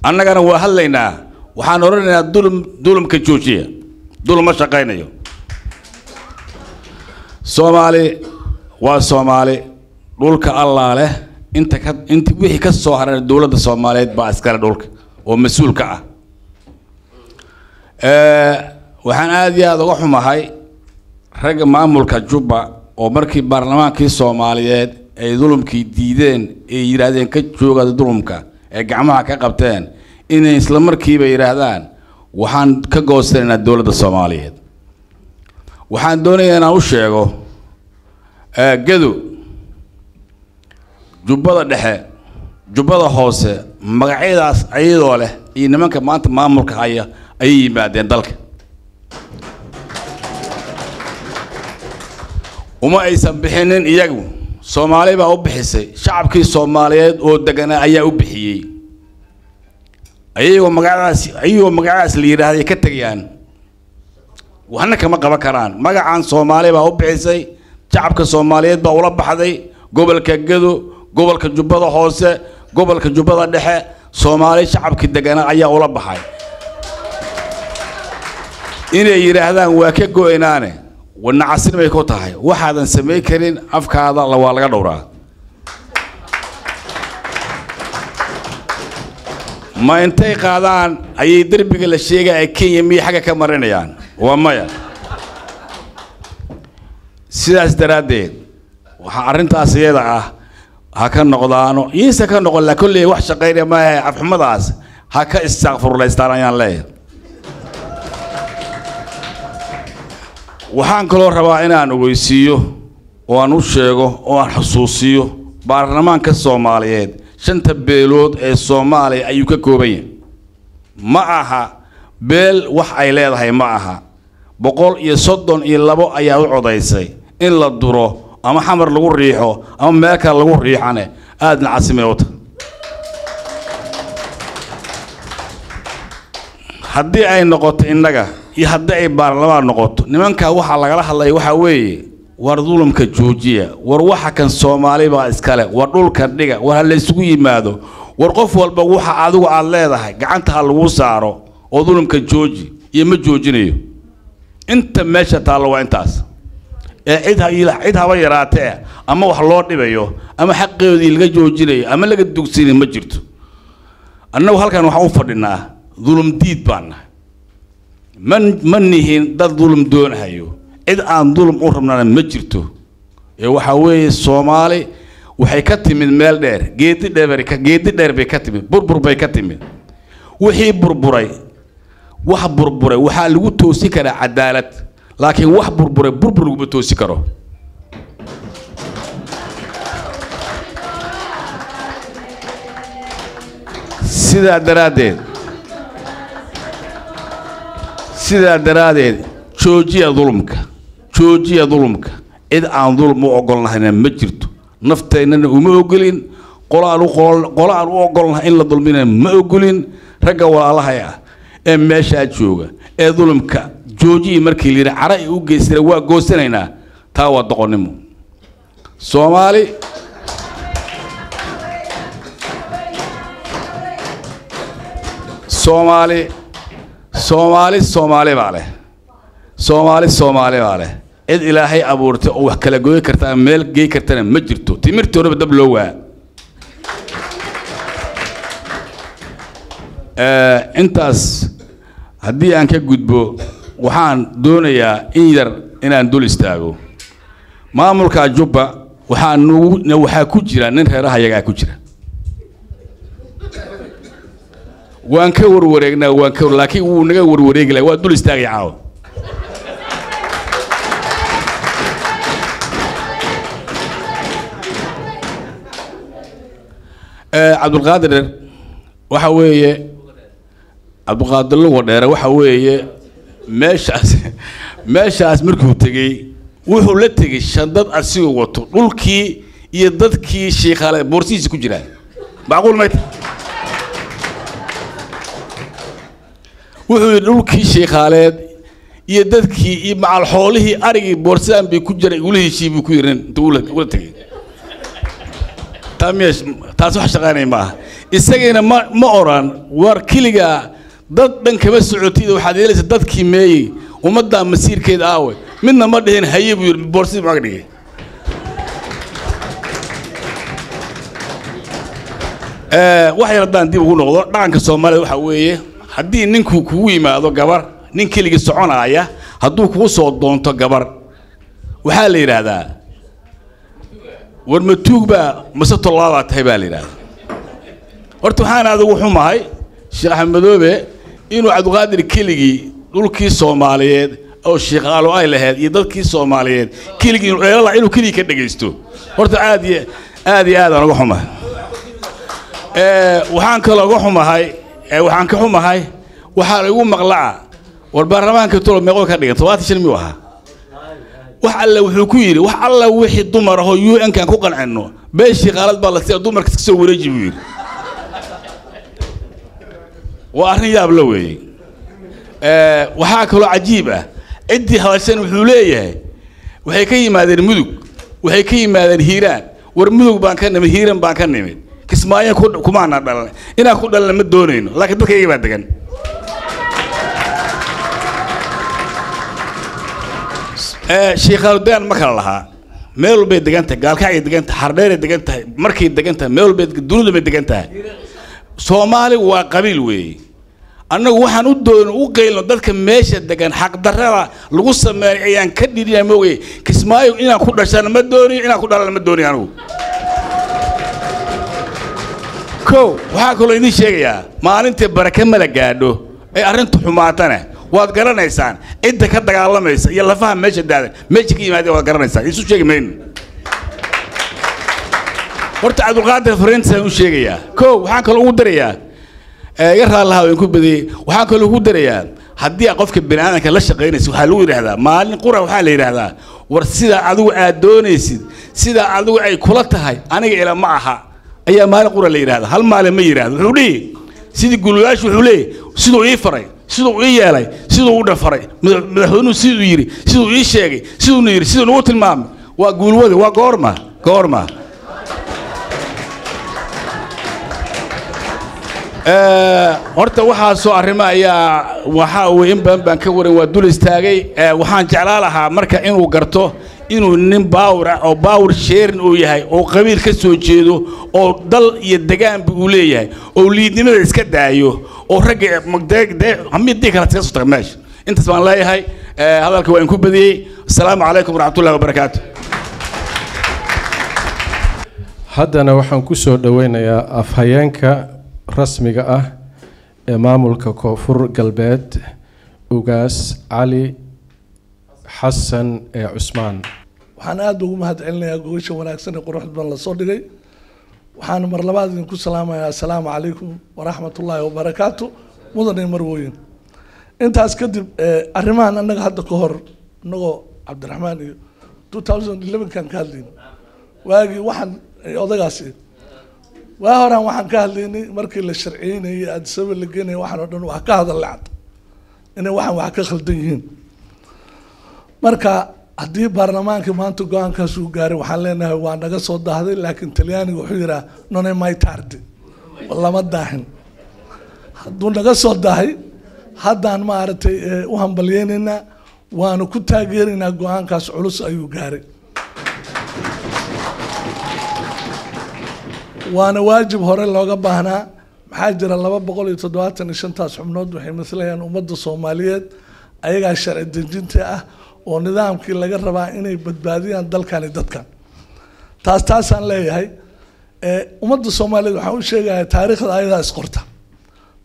Annagana waa hadlaynaa, waxaan odhanaynaa dulm dulmka joojiya, dulm ma shaqaynayo. Soomaali waa Soomaali, dhulka Allaa leh, inta ka inta wixii ka soo haray dowladda Soomaaliyeed baa iskale dhulka oo mas-uul ka ah. Waxaan aada iyo aada uga xumahay ragga maamulka Jubba oo markii baarlamaankii Soomaaliyeed ay dulumkii diideen ay yidhaahdeen ka jooga dulumka ee gacmaha ka qabteen, inay isla markiiba yidhaahdaan waxaan ka goosanaynaa dowladda Soomaaliyeed. Waxaan doonayaa inaan u sheego Gado, Jubbada Dhexe, Jubbada Hoose, magacyadaas ayadoo leh iyo nimanka maanta maamulka haya ayay yimaadeen dalka. Uma aysan bixinin iyagu, Soomaali baa u bixisay, shacabkii Soomaaliyeed oo deganaa ayaa u bixiyey. Ayagoo magacyadaas la yidhaahday ka tegayaan, waxna kama qaban karaan. Magacan Soomaali baa u bixisay, shacabka Soomaaliyeed baa ula baxday. Gobolka Gado, gobolka Jubbada Hoose, gobolka Jubbada Dhexe, Soomaali shacabkii deganaa ayaa ula baxay. Inay yidhaahdaan waa ka go-inaane wanacasin bay ku tahay. Waxaadan samayn karin afkaada la waa laga dhowraa. Ma intay qaadaan ayay derbiga la sheegaya Kenya miyay xagga ka marinayaan? Waa maya. Sidaas daraaddeed waxaa arrintaas iyada ah ha ka noqdaano iisa ka noqon la kolley wax shaqaynaya maaha. Afxumadaas ha ka istaaqfurlaystaan ayaan leeyahay. Waxaan kaloo rabaa inaan ogeysiiyo oo aan u sheego oo aan xusuusiyo baarlamaanka Soomaaliyeed shanta beelood ee Soomaaliya ayuu ka kooban yahay. Ma aha beel wax ay leedahay, ma aha. 132 ayaa u codaysay in la duro ama Xamar lagu riixo ama meel kale lagu riixane aadna casimay u tahay. Haddii ay noqoto innaga iyo haddii ay baarlamaan noqoto, nimanka waxaa lagala hadlaya waxaa weeye war dulumka joojiya, war waxa kan Soomaali baa iskale, war dhulka dhiga, war ha la isugu yimaado, war qof walba waxa adigu aad leedahay gacanta ha lagu saaro oo dulumka jooji iyo ma joojinayo. Inta meesha taallo waa intaas ee cid ha cid haba yaraatee ama wax loo dhibayo ama xaqoodii laga joojinayo ama laga dugsinayo ma jirto. Annagu halkan waxaan u fadhinaa dulum diid baan nahay. Ma nihin dad dulum doonahayo, cid aan dulum u rabnana ma jirto. Ee waxaa weeye Soomaali waxay ka timid meel dheer, geedi dheer bay ka timid, burbur bay ka timid. Wixii burburay, wax burburay waxaa lagu toosin karaa cadaalad, laakiin wax burburay burbur laguma toosi karo. Sidaa daraaddeed joojiya dulumka, joojiya dulumka. Cid aan dulum u ogolnahayna ma jirto, nafteennana uma ogolin, qolo aan u ogolnahay in la dulmina ma ogolin. Ragga walaalahay ah ee meeshaa jooga ee dulumka joojiyi markii la yidhi cara ay u geysteen waa goosanaynaa, taa waa doqonnimo. Soomaali Soomaali Soomaali Soomaali baa leh, Soomaali Soomaali baa leh. Cid Ilaahay abuurtay oo wax kala goy karta ama meel gey kartana ma jirto. Timirtii horeba dab loo waa. Intaas haddii aan ka gudbo, waxaan doonayaa in yar inaan dul istaago maamulka Jubba. Waxaa nugu waxaa ku jira nin reeraha yagaa ku jira. Waan ka warwareegnaa, waan ka, laakiin wuu naga warwareegi lahay. Waa dul istaagay caawa. Cabdulqaadir waxa weeye, Cabdulqaadir Lugo Dheere waxa weeye, meeshaas markuu tegey wuxuu la tegey shandad asigoo wato dhulkii iyo dadkii shiikhaale boorsihiisa ku jiraan. Macquul mayta? Wuxuu yidhi dhulkii shiikhaaleed iyo dadkii iyo macal xoolihii arigii boorsadaan bay ku jiray, igula heshii buu ku yidhi intuu ula tegey. Taa miya? Taas wax shaqaynaya ma aha. Isagiina ma oran war keligaa dad dhan kama socotid, waxaad yeelaysa dadkii meeyey ummaddaa masiirkeeda aawe, midna ma dhihin. Haye buu yidhi, boorsadii buu ag dhigay. Wax yar haddaan dib ugu noqdo dhaqanka Soomaalida, waxaa weeye haddii ninku kugu yimaado gabar, nin keligii soconaaya hadduu kugu soo doonto gabar, waxaa la yidhaahdaa war ma tuug baa mase tollaabaa tahay baa la yidhahdaa. Horta waxaan adigu xumahay Sheekh Axmed Madoobe inuu Cabdiqaadir keligii dhulkii Soomaaliyeed oo shiikhaalo ay lahayd iyo dadkii Soomaaliyeed keligii inuu dheelala inuu keligii ka dhegaysto. Horta aad iyo aad iyo aad aan uga xumahay. Waxaan kaloo uga xumahay, waxaan ka xumahay waxaa igu maqlaa war baarlamaanka tulo meeqoo ka dhigan 75 miyuu ahaa? Wax alle wuxuu ku yidhi wax alla wixii dumar ahoo UN kan ku qancinno beeshii qaalad baa la siiya, dumarka iska soo wareeji buu yidhi. Waa arrin yaab la weeye. Waxaa kaloo cajiib ah ciddii hadashan wuxuu leeyahay waxay ka yimaadeen Mudug, waxay ka yimaadeen Hiiraan. War Mudug baan ka nimid, Hiiraan baan ka nimid, Kismaayo kumaana dhalan, inaan ku dhalana ma doonayno, laakiin dadka iyaga baa degan. Shiikhaaludaan ma kala lahaa, meel walbay degan tahay, Gaalkacyay degan tahay, Xardheeray degan tahay, markay degan tahay, meel walbay dunidu bay degan tahay. Soomaali waa qabiil weeye. Annagu waxaan u doonno u qaylno dadka meesha degan xaqdarrada lagu sameeyo ayaan ka dhidhina moogay. Kismaayo inaan ku dhashana ma dooniyo, inaan ku dhalana ma dooniyo anigu. Kow waxaa kaloo idiin sheegayaa maalintii barake mala gaadho ee arrintu xumaatana waad garanaysaan cidda ka dagaalamaysa iyo lafaha meesha daadan meesha ka yimaadeen waad garanaysaan, isu sheegi mayno. Horta Cabdulqaadir fariintasaan u sheegayaa. Kow waxaan kaloo ugu darayaa, iga raallaha waan ku badiyey, waxaan kaloo ugu darayaa haddii aad qofka bini aadamka la shaqaynaysid waxaa lagu yidhaahdaa maalin qura, waxaa la yidhaahdaa war sidaa adigu aad doonaysid, sidaa adigu ay kula tahay aniga ila ma aha ayaa maalin qura la yidhahda. Hal maalin ma yidhahdo. Wuxuu dhihi sidii guluyaashu, wuxuu leeyahy siduu ii faray, siduu ii yeelay, siduu u dhafaray madaxweynuhu, siduu yidhi, siduu ii sheegay, siduuna yidhi, siduu nagu tilmaamay. Waa guulwade. Waa goorma? Goorma? Horta waxaasoo arrimo ayaa waxaa weye in badan baan ka waran, waa dul istaagay. Waxaan jeclaa lahaa marka inuu garto inuu nin baawar ah oo baawar sheerin uu yahay oo qabiil ka soo jeedo oo dal iyo degaanba uu leeyahay oo liidnimada iska daayo oo ragga midii kale iska soo taga meesha. Intaas baan leeyahay. Hadalka waa inku badiyey. Asalaamu calaykum waraxmatullahi wabarakaatu. Haddana waxaan ku soo dhoweynayaa afhayeenka rasmiga ah ee maamulka Koonfur Galbeed, Ugaas Cali Xasan ee Cusmaan. Waxaan aada ugu mahad celinayaa gogasha wanaagsan ee quruxda badan lasoo dhigay. Waxaan mar labaad idinku salaamayaa assalaamu calaykum waraxmatullaahi wabarakaatu, mudane marwooyin. Intaas kadib, arrimahan annaga hadda ka hor innagoo Cabdiraxmaan iyo 2011 kan ka hadlayno waagii waxaan odagaasi Waa horaan waxaan ka hadlaynay markii la sharciyeynayay Addis Ababa la geenayay, waxaan oo dhan wax ka hadal lacad inay waxaan wax ka khaldan yihiin. Marka haddii baarlamaanka maanta go-aankaas uu gaaray, waxaan leenahay waa naga soo daahday, laakiin Talyaaniga wuxuu yidhaha non è mai tardi, lama daahin. Hadduu naga soo daahay haddaan maaragtay u hambalyeynaynaa, waanu ku taageeraynaa go-aankaas culus ayuu gaaray, waana waajib hore looga baahnaa. Maxaa jira 275-taas xubnood waxay masalayaan ummadda Soomaaliyeed, ayagaa sharci dejinta ah oo nidaamkii laga rabaa inay badbaadiyaan dalkani dadkan. Taasaan leeyahay. Ummadda Soomaaliyeed waxaan u sheegayaa taariikhda ayadaa isqorta,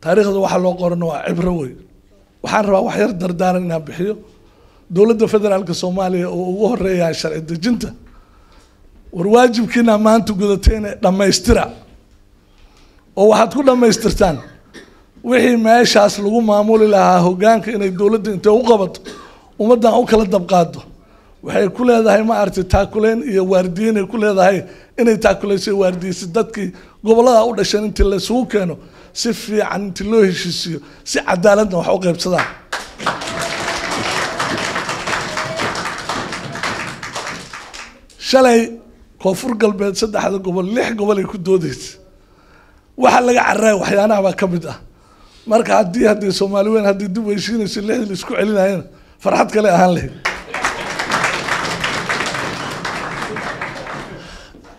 taariikhda waxa loo qorana waa cibro wey. Waxaan rabaa wax yar dardaaran inaan bixiyo. Dowladda federaalka Soomaaliya oo ugu horeeyaa sharci dejinta, war waajibkiina maanta gudateena dhammaystira, oo waxaad ku dhammaystirtaan wixii meeshaas lagu maamuli lahaa hoggaanka inay dowladda intay u qabato ummaddan u kala dabqaado. Waxay ku leedahay ma aragtay taakuleen iyo waardiyeyn ay ku leedahay inay taakuleyso waardiyeysa dadkii gobollada u dhasheen intii la isugu keeno si fiican intii loo heshiisiiyo si cadaaladna wax u qaybsadaan. Shalay Koonfur Galbeed saddexda gobol 6 gobol ay ku doodeysa, waxa laga cararaya waxyaanaha baa ka mid ah. Marka haddii Soomaali weyn haddii dib u heshiinayso lixdii la isku celinayana farxad kale ahaan lahayd.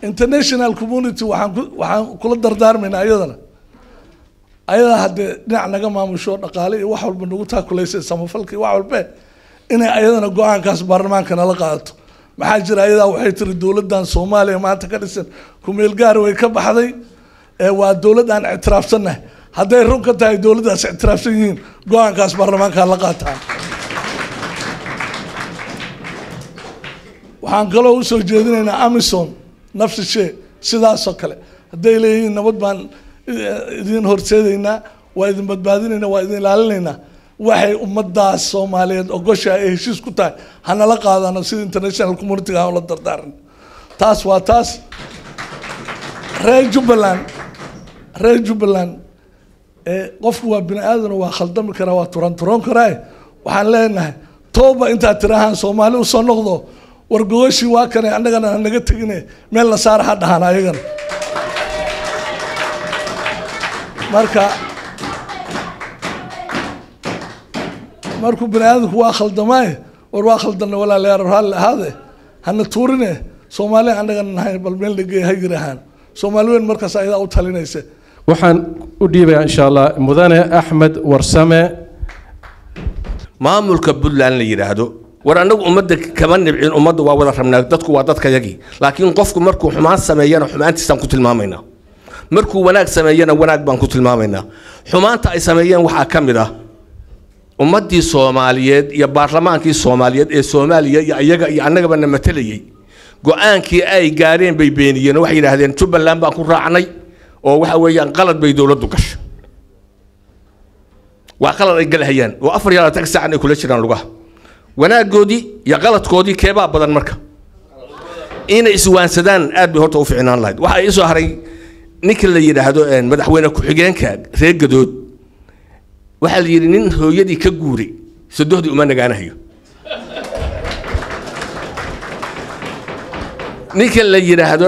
International community waxaan kula dardaarmaynaa ayadana, ayadaa haddee dhinac naga maamusho dhaqaale iyo wax walba nagu taakuleysa samafalka iyo wax walbe, inay ayadana go-aankaas baarlamaanka nala qaadato. Maxaa jira ayadaa waxay tiri dowladdan Soomaaliya maanta ka dhisan kumeel gaar way ka baxday, waa dowlad aan ictiraafsannahay. Hadday run ka tahay dowladdaas ictiraafsan yihiin, go-aankaas baarlamaanka la qaataan. Waxaan kaloo usoo jeedinaynaa AMISOM nafsi shee sidaasoo kale, hadday leeyihiin nabad baan idin horseedaynaa, waa idin badbaadinaynaa, waa idin ilaalinaynaa, waxay ummadaas Soomaaliyeed ogosha ay heshiis ku tahay hanala qaadano sida international community-ga aan ula dardaaran. Taas waa taas. Reer Jubbaland qofku waa bini aadan, waa khaldami karaa, waa turanturoon karaa. Waxaan leenahay tooba intaad tirahaan Soomaali usoo noqdo, war gogoshii waa kane annagana hanaga tegine meel la saara ha dhahaan ayagana. Marka markuu bini aadamku waa khaldamaaye, war waa khaldanna walaalayaal, raalli ahaade hana tuurine, Soomaali annagana nahay bal meel nageey ha yirahaan. Soomaali weyn markaas ayadaa u talinaysa. Waxaan u dhiibayaa insha Allah mudane Axmed Warsame. Maamulka Puntland la yidhaahdo, war annagu ummadda kama nibcin, ummadda waa wada rabnaa, dadku waa dadkayagii, laakiin qofku markuu xumaan sameeyana xumaantiisaan ku tilmaamaynaa, markuu wanaag sameeyana wanaag baan ku tilmaamaynaa. Xumaanta ay sameeyeen waxaa ka mid ah ummaddii Soomaaliyeed iyo baarlamaankii Soomaaliyeed ee Soomaaliya iyo iyaga iyo annagaba na matalayay, go-aankii ay gaareen bay beeniyeen oo waxay yidhaahdeen Jubbaland baan ku raacnay, oo waxa weeyaan qalad bay dowladdu gashay. Waa qalad ay galahayaan oo 24 saacan ay kula jiraan lugaha. Wanaaggoodii iyo qaladkoodii keebaa badan, marka inay iswaansadaan aad bay horta u fiicnaan lahayd. Waxaa ii soo haray ninka la yidhaahdo madaxweyne ku-xigeenka reer Gadood. Waxaa la yidhi nin hooyadii ka guuray sodohdii uma nagaanahayo. Ninka la yidhaahdo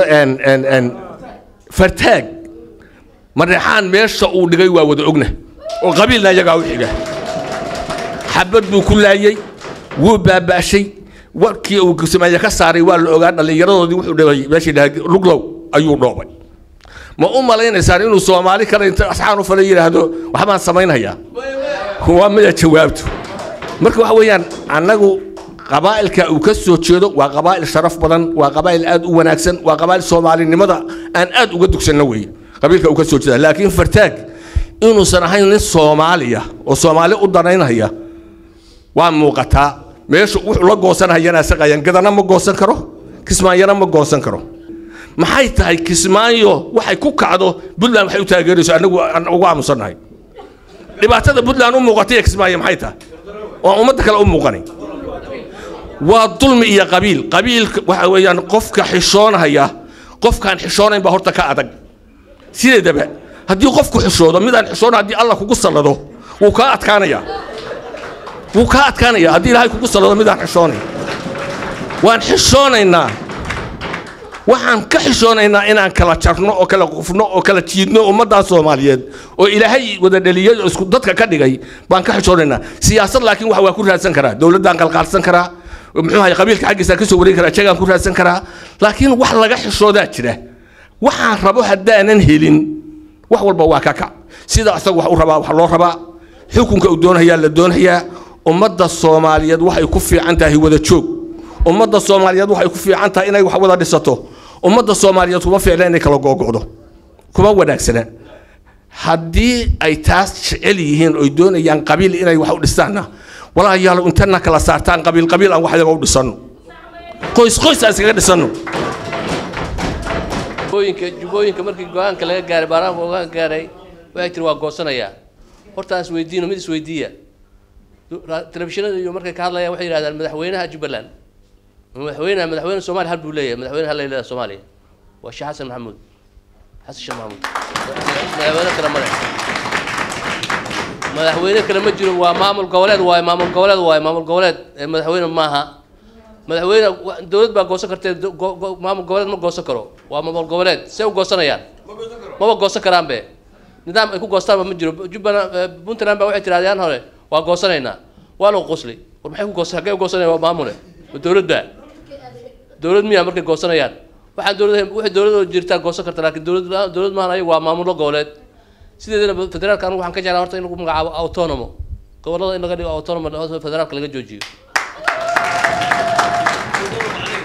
Fartaag Mareexaan meesha uu dhigay waa wada ogna, oo qabiilna iyagaa u xiga, xabad buu ku laayay, wuu baaba'shay, warkii uu sameeye ka saaray waa la ogaa, dhallinyaradoodii wuxuu dhibay meeshii dhahay Luglow ayuu dhoobay. Ma u malaynaysaan inuu Soomaali kale inta asxaan u falay yidhaahdo waxbaan samaynhayaa? Waa maya jawaabtu. Marka waxa weeyaan annagu qabaa'ilka uu ka soo jeedo waa qabaa'il sharaf badan, waa qabaa'il aad u wanaagsan, waa qabaa'il Soomaalinimada aan aad uga dugsanno weeye qabiilka uu ka soo jeeda. Laakiin Fartaag inuusan ahayn nin Soomaaliya oo Soomaali u danaynaya waa muuqataa. Meesha wuxuu la goosanhayana saqayan, Gadana ma goosan karo, Kismaayana ma goosan karo. Maxay tahay Kismaayo waxay ku kacdo Puntland waxay u taageerayso annagu aan ugu aamusannahay? Dhibaatada Puntland u muuqatay Kismaayo maxay tahay oo ummadda kale u muuqanay? Waa dulmi iyo qabiil. Qabiil waxa weeyaan qofka xishoonaya, qofkaan xishoonayn baa horta ka adag. Sideedaba haddii qofku xishoodo, mid aan xishoon haddii Allah kugu sallado, wuu kaa adkaanayaa, wuu kaa adkaanayaa. Haddii Ilaahay kugu sallado mid aan xishoonayn, waan xishoonaynaa. Waxaan ka xishoonaynaa inaan kala jarno oo kala qufno oo kala jiidno ummaddan Soomaaliyeed oo Ilaahay wada dhaliyey oo isku dadka ka dhigay baan ka xishoonaynaa. Siyaasad laakiin wax waa ku raadsan karaa, dowladdaan qalqaalsan karaa, muxuu ahay, qabiilka xaggiisa ka soo wareegi karaa, jegaan ku raadsan karaa, laakiin wax laga xishoodaa jira. Waxaan rabo haddaanan helin, wax walba waa ka kac. Sida asagu wax u rabaa wax loo rabaa, xukunka uu doonayaa la doonayaa. Ummadda Soomaaliyeed waxay ku fiican tahay wada joog. Ummadda Soomaaliyeed waxay ku fiican tahay inay wax wada dhisato. Ummadda Soomaaliyeed kuma fiicna inay kala googo'do, kuma wanaagsana. Haddii ay taas jecel yihiin oy doonayaan qabiil inay wax u dhistaanna, walaalayaal, intana kala saartaan qabiil qabiil aan wax yaga u dhisanno, qoys qoys aan iskaga dhisanno. Jubbooyinka markii go-aanka laga gaaray, baarlamaanka go-aanka gaaray, waxay tiri waa goosanayaa. Horta aan isweydiino, mid isweydiiya. Telefishinada iyo markay ka hadlayaan waxay yidhahdaan madaxweynaha Jubbaland, madaxweyne Soomaaliya hal buu leeyahay. Madaxweyne hal leeyahay Soomaaliya waa Sheekh Xasan Maxamuud, Xasan Sheekh Maxamuud. Madaxweyne kale ma leh, madaxweyne kale ma jiro. Waa maamul goboleed waaye, maamul goboleed waaye, maamul goboleed madaxweyne maaha. Madaxweyne dowlad baa goosan kartee, maamul goboleed ma goosan karo. Waa maamul goboleed, see u goosanayaan? Maba goosan karaan be, nidaam ay ku goostaanba ma jiro. Jubbaland, Puntland baa waxay tirahdeen hore waa goosanaynaa, waa lagu qoslay. War maxay ku goosan? Xaggee u goosanayaan? Waa maamule, ma dowladda? Dowlad miyaa markay goosanayaan? Waxaan dowlad, wixii dowladoo jirtaa goosan karta, laakiin dowlad maahan, ayagu waa maamullo goboleed. Sideedana federaalka anigu waxaan ka jeclaa horta in lagu magacaabo autonomo, gobollada in laga dhigo autonomo, federaalka laga joojiyo.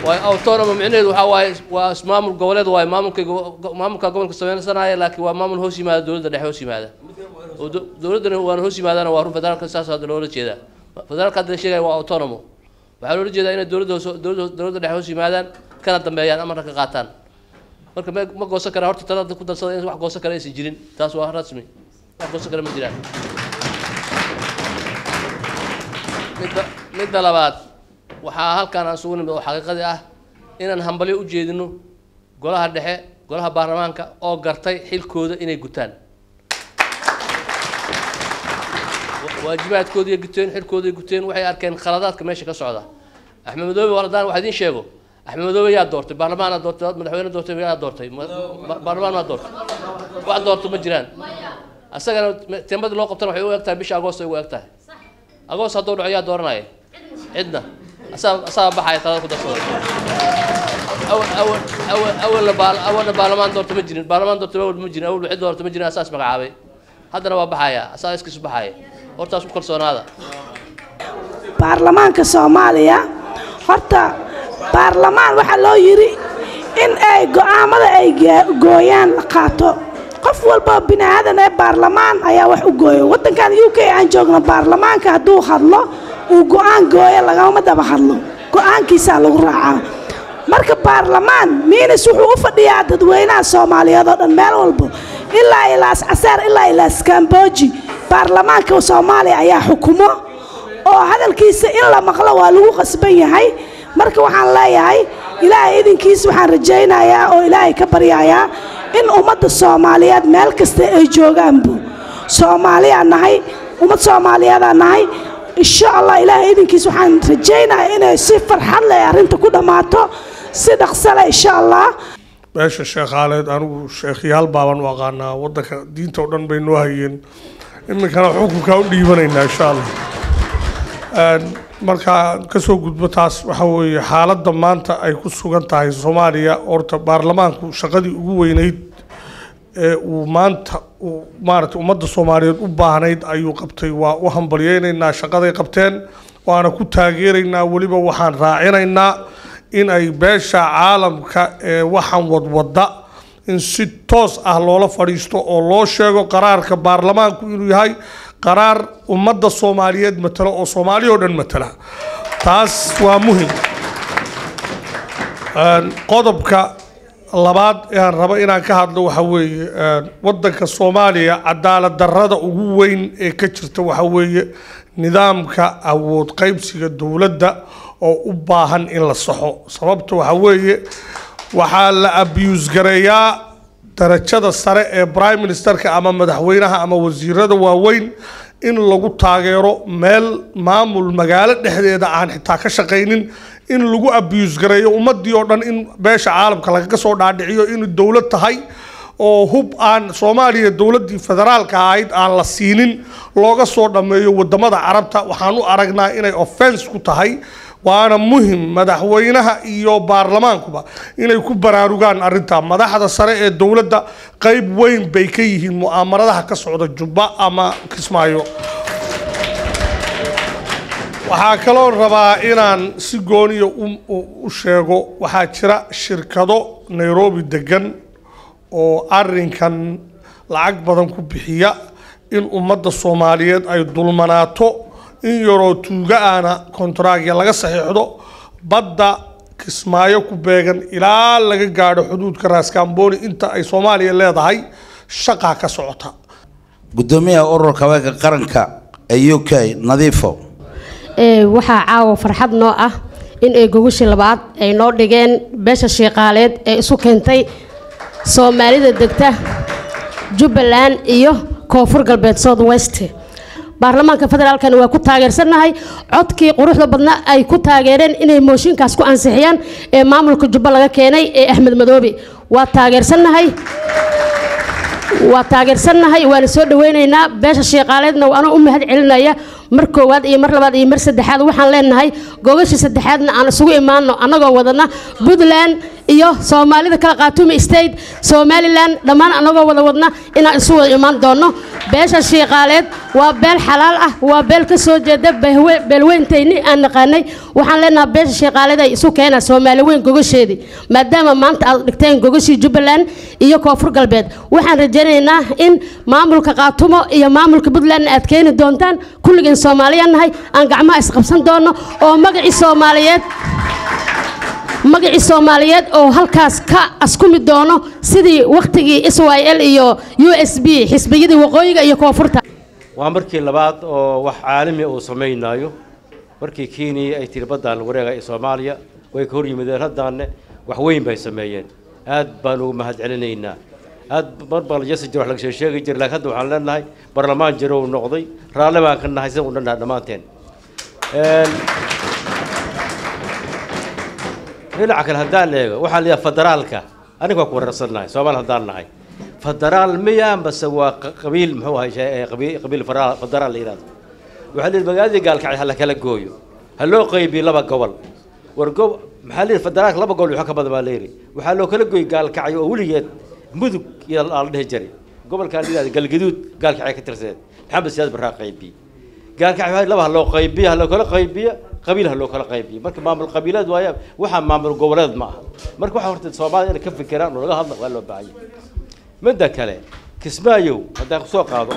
Waayo autonomo micnaheedu waxaa waaye waa ismaamul goboleed waaye, maamulka maamulka gobolka samaysanaya, laakiin waa maamul hoos yimaada dowladda dhexe hoos yimaada oo dowladdana waana hoos yimaadana. Waa run, federaalka saas hadda loola jeedaa. Federaalka hadda la sheegaya waa autonomo, waxaa loola jeedaa inay dowladda hoos dowladda dhexe hoos yimaadaan, kana dambeeyaan, amarka ka qaataan. Marka ma goosan karaa horta talada ku darsada in wax goosan kara aysan jirin, taas waa rasmi, wax goosan kara ma jiraan. Midda labaad, waxaa halkaan aan isugu nimid oo xaqiiqadii ah inaan hambalyo u jeedino golaha dhexe, golaha baarlamaanka oo gartay xilkooda inay gutaan, waajibaadkoodii guteen, xilkooday guteen. Waxay arkeen khaladaadka meesha ka socda. Axmed Madoobe, haddaan wax idiin sheego, Axmed Madoobe yaa doortay? Baarlamaanaa doortay? Madaxweyne doortay? Yaa doortay? Baarlamaan maa doortay? Wax doorto ma jiraan. Asagana teemadii loo qabtana waxay u eg tahay bisha Agoost ay ugu eg tahay. Agoost hadduu dhaco yaa dooranaya? Cidna. Asaa baxaya talada ku darsada. Awal awal awal awalna baal awalna baarlamaan doorto ma jirin, baarlamaan doorto awal ma jirin, awal cid doorto ma jirin. Asaas magacaabay, haddana waa baxaya, asaa iskiisu baxaya. Hortaas ku kalsoonaada. Baarlamaanka Soomaaliya, horta baarlamaan waxaa loo yiri in ay go'aamada ay gooyaan la qaato. Qof walba oo bini aadan ee baarlamaan ayaa wax u gooyo. Waddankan UK aan joogno, baarlamaanka hadduu hadlo uu go'aan gooyo, lagama daba hadlo, go'aankiisaa lagu raacaa. Marka baarlamaan miinis wuxuu u fadhiyaa dadweynaha Soomaaliyeed oo dhan, meel walbo, ilaa ilaas Caseer ilaa ilaas Kamboji, baarlamaanka Soomaaliya ayaa xukumo oo hadalkiisa in la maqlo waa lagu qasban yahay. Marka waxaan leeyahay, Ilaahay idinkiis waxaan rajaynayaa oo Ilaahay ka baryayaa in ummadda Soomaaliyeed meel kasta ay joogaanbu, Soomaaliyaan nahay, ummad Soomaaliyeedaan nahay. Insha Allah, Ilaahay idinkiis waxaan rajaynayaa inay si farxad leh arrinta ku dhammaato, si dhaqso leh, insha Allah. Beesha Sheekhaaleed anigu sheekhyaal baaban u aqaanaa. Waddanka diinta oo dhan bay noo hayeen, iminkana xukunkaa u dhiibanaynaa insha Allah. Markaa kasoo gudbo taas, waxa weeye xaaladda maanta ay ku sugan tahay Soomaaliya. Horta baarlamaanku shaqadii ugu weyneyd ee uu maanta uu maaragtay ummadda Soomaaliyeed u baahnayd ayuu qabtay. Waa u hambalyeynaynaa shaqaday qabteen, waana ku taageeraynaa. Weliba waxaan raacinaynaa in ay beesha caalamka ee waxaan wadwada in si toos ah loola fadhiisto oo loo sheego qaraarka baarlamaanku inuu yahay qaraar ummadda Soomaaliyeed matalo oo Soomaali oo dhan matala. Taas waa muhim. Qodobka labaad ee aan rabo inaan ka hadlo waxa weeye waddanka Soomaaliya cadaalad darrada ugu weyn ee ka jirta waxa weeye nidaamka awood qaybsiga dowladda oo u baahan in la saxo. Sababta waxa weeye waxaa la abuse gareeyaa Darajada sare ee prime ministerka ama madaxweynaha ama wasiirada waaweyn in lagu taageero meel maamul magaalo dhexdeeda aan xitaa ka shaqaynin, in lagu abuse gareeyo ummadii oo dhan, in beesha caalamka lagaga soo dhaadhiciyo inuu dowlad tahay oo hub aan Soomaaliya dowladdii federaalka ahayd aan la siinin looga soo dhammeeyo wadamada Carabta, waxaan u aragnaa inay offense ku tahay. Waana muhim madaxweynaha iyo baarlamaankuba inay ku baraarugaan arrintaa. Madaxda sare ee dowladda qayb weyn bay ka yihiin mu'aamaradaha ka socda Jubba ama Kismaayo. Waxaa kaloo rabaa inaan si gooniya u sheego, waxaa jira shirkado Nairobi degan oo arrinkan lacag badan ku bixiya in ummadda Soomaaliyeed ay dulmanaato, in yaroo tuuga ahna kontraagya laga saxiixdo badda Kismaayo ku beegan ilaa laga gaadho xuduudka Raaskaamboni inta ay Soomaaliya leedahay shaqaa ka socota. Gudoomiyaha ururka haweenka qaranka ee UK Nadiifo. Waxaa caawa farxad noo ah in ay gogashii labaad ay noo dhigeen beesha Shiiqaaleed ee isu keentay Soomaalida degta Jubbaland iyo Koonfur Galbeed South West. Baarlamaanka federaalkana waa ku taageersannahay codkii quruxda badnaa ay ku taageereen inay mooshinkaas ku ansixiyaan ee maamulka Jubba laga keenay ee Axmed Madoobe. Waa taageersannahay, waa taageersannahay, waana soo dhaweynaynaa. Beesha Shiiqaaleedna anoo u mahad celinaya mar koowaad iyo mar labaad iyo mar saddexaad, waxaan leenahay gogashii saddexaadna aan isugu imaano annagoo wadana Puntland iyo Soomaalida kala Qaatuumi State, Somaliland, dhammaan annagoo wada wadna inaan isu wada imaan doono. Beesha Shiiqaaleed waa beel xalaal ah, waa beel ka soo jeeda beelweyntayni aan naqaanay. Waxaan leenahay beesha Shiiqaaleed ay isu keenaa Soomaali weyn gogasheedii, maadaama maanta aad dhigteen gogashii Jubbaland iyo Koonfur Galbeed. Waxaan rajaynaynaa in maamulka Qaatumo iyo maamulka Puntland aad keeni doontaan. Kulligeen Soomaaliyan nahay, aan gacmaha isqabsan doono oo magacii Soomaaliyeed, magacii Soomaaliyeed oo halkaas ka askumi doono sidii waqtigii SYL iyo USB xisbiyadii waqooyiga iyo koonfurta. Waa markii labaad oo wax caalami uu samaynayo. Markii Kenya ay tiri baddaan wareega ee Soomaaliya way ka hor yimideen, haddaanne wax weyn bay sameeyeen. Aad baan ugu mahad celinaynaa. Aad mar baa la jasi jiro, wax laga sheegi jiray, laakiin hadda waxaan leenahay baarlamaan jiro uu noqday, raalli baan ka nahay sida u dhannahay dhammaanteen. Dhinaca kale haddaan eego, waxaa la yidhaha federaalka, aniga waa ku wareersannahay Soomaali haddaan nahay. Federaal miya mase waa qabiil? Muxuu ahay qabiil federaal la yidhahdo? Waxaa la yidhi magaaladii Gaalkacyo ha la kala gooyo, ha loo qaybiyo laba gobol. War gob maxaa la yidhi federaalka laba gobol waxa ka badan baa la yidhi. Waxaa loo kala gooyey Gaalkacyo oo weligeed Mudug iyo la dhihi jiray, gobolkaan la yidhahdo Galgaduud Gaalkacyo ka tirsaneed, Maxamed Siyaad Barraa qaybiyey Gaalkacyo. Laba ha loo qaybiyo, ha loo kala qaybiyo, qabiil ha loo kala qaybiyo. Marka maamul qabiileed waaye, waxaa maamul goboleed ma aha. Marka waxa horta Soomaalida inay ka fikiraan oo laga hadla waa loo baahan yahay. Midda kale, Kismaayow haddaan kusoo qaado,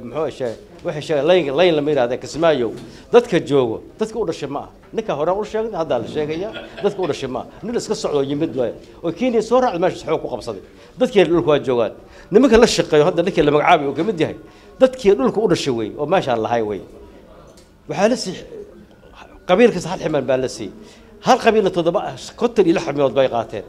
muxuu sheegay, waxay sheegay layn layn lama yidhahda. Kismaayow dadka joogo dadka u dhashay ma aha. Ninka hore u sheegay haddaa la sheegaya, dadka u dhashay ma aha, nin iska socdo yimid waaye oo Kenya soo raacday, meesha xoog ku qabsaday. Dadkii dhulka waa joogaan, nimanka la shaqeeyo hadda ninkii la magacaabay uu ka mid yahay dadkii dhulka u dhashay wey oo meeshaan lahay wey. Waxaa la sii qabiil kasta hal ximaan baa la siiyey, hal qabiilna 56 xibnood bay qaateen.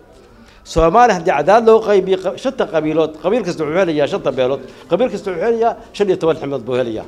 Soomaaliya haddii cadaalad loo qaybiyo shanta qabiilood, qabiil kasta wuxuu helayaa shanta beelood, qabiil kasta wuxuu helayaa 15 xibnood buu helayaa.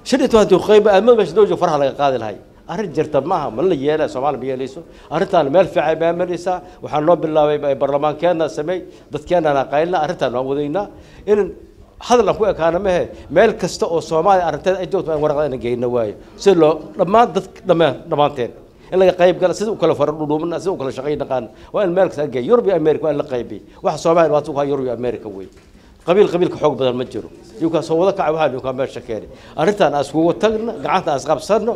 15 haddii qayb aadmad meesha doojo faraha laga qaadi lahay. Arrin jirta maaha, ma la yeelaya, Soomaaliya ma yeelayso arrintaan. Meel fiican baa maraysaa. Waxaa noo bilaabay baarlamaankeenna sameey, dadkeennana qaylna, arrintaan waan wadaynaa. In hadal aan ku ekaana mehe, meel kasta oo Soomaaliya arrinteeda ay joogto in waraqada inaan geyno waayo, si loo dhammaan dad dhammaan dhammaanteen in laga qayb gala, sida u kala fara dhudhuubna, sida u kala shaqayn naqaan, waa in meel kasta geey. Yurub iyo America waa in la qaybiy waxa Soomaaliya waa ku Yurub iyo America wey. Qabiil qabiilka xoog badan ma jiro, yuka soo wada kacay waxaa yuka meesha keenay. Arrintaan aan iskugu tagno, gacanta aan isqabsano,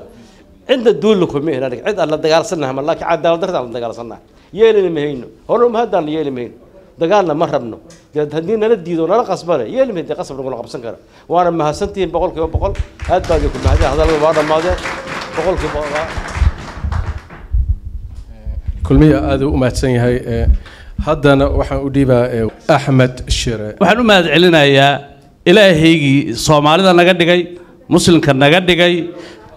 cidna duulla kuma ihin aniga, cid aan la dagaalsannahay ma, laakiin cadaalad darrada aan la dagaalsannahay yeelina mahayno, hore uma haddaan la yeeli mahayno, dagaalna ma rabno. Dee haddii nala diido nala qasbana yeeli mahayn, dee qasab nagula qabsan kara. Waana mahadsantihiin 100%, aad baa idinku mahadin. Hadallada waa dhammaadeen 100%. Kulmiya aad u mahadsan yahay. Haddana waxaan u dhiibaa Axmed Shire. Waxaan u mahad celinayaa Ilaahaygii Soomaalida naga dhigay, muslimka naga dhigay,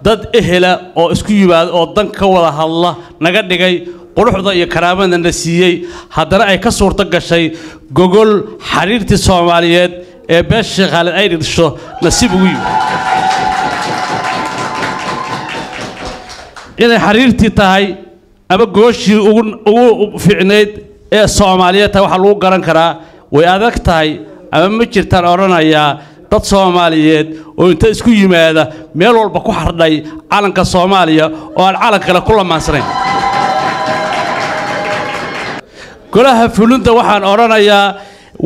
dad ehela oo isku yimaada oo dan ka wada hadla naga dhigay. Quruxda iyo karaamada na siiyey, haddana ay ka suurto gashay gogol xariirtii Soomaaliyeed ee beesha Sheekhaaleed ay dhigdhisho nasiib ugu yimid inay xariirtii tahay ama gooshii ugu fiicnayd ee Soomaaliyeed tahay. Waxaa lagu garan karaa way adag tahay ama ma jirtaan odhanayaa dad Soomaaliyeed oo inta isku yimaada meel walba ku xardhay calanka Soomaaliya oo aan calan kale ku lamaansanayn. Golaha fulinta waxaan odhanayaa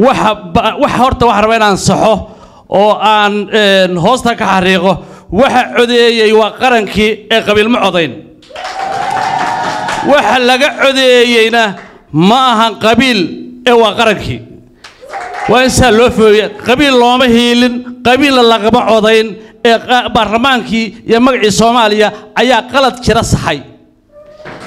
waxa waxa horta waxaan rabaa inaan saxo oo aan hoosta ka xariiqo. Waxa codeeyey waa qarankii ee qabiil ma codayn. Waxa laga codeeyeyna ma ahan qabiil ee waa qarankii. Waa in saa loo fooye. Qabiil looma hiilin, qabiilna lagama codayn, ee baarlamaankii iyo magacii Soomaaliya ayaa qalad jira saxay.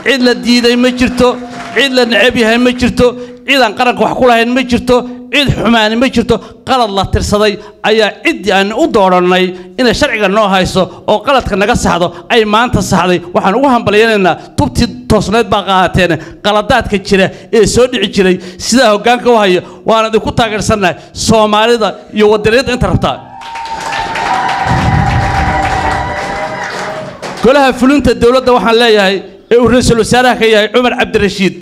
Cid la diiday ma jirto, cid la neceb yahay ma jirto, cid aan qaranka wax ku lahayn ma jirto, cid xumaani ma jirto. Qalad la tirsaday ayaa ciddii aan u doorannay inay sharciga noo hayso oo qaladka naga saxdo ay maanta saxday. Waxaan ugu hambalyaynaynaa tubtii toosneed baa qaateen qaladaadka jira ee soo dhici jiray sidaa hoggaanka u haya. Waan idinku taageersannahay Soomaalida iyo wadaniyadda inta rabtaa. Golaha fulinta dowladda waxaan leeyahay ee uu ra'iisul wasaaraha ka yahay Cumar Cabdirashiid,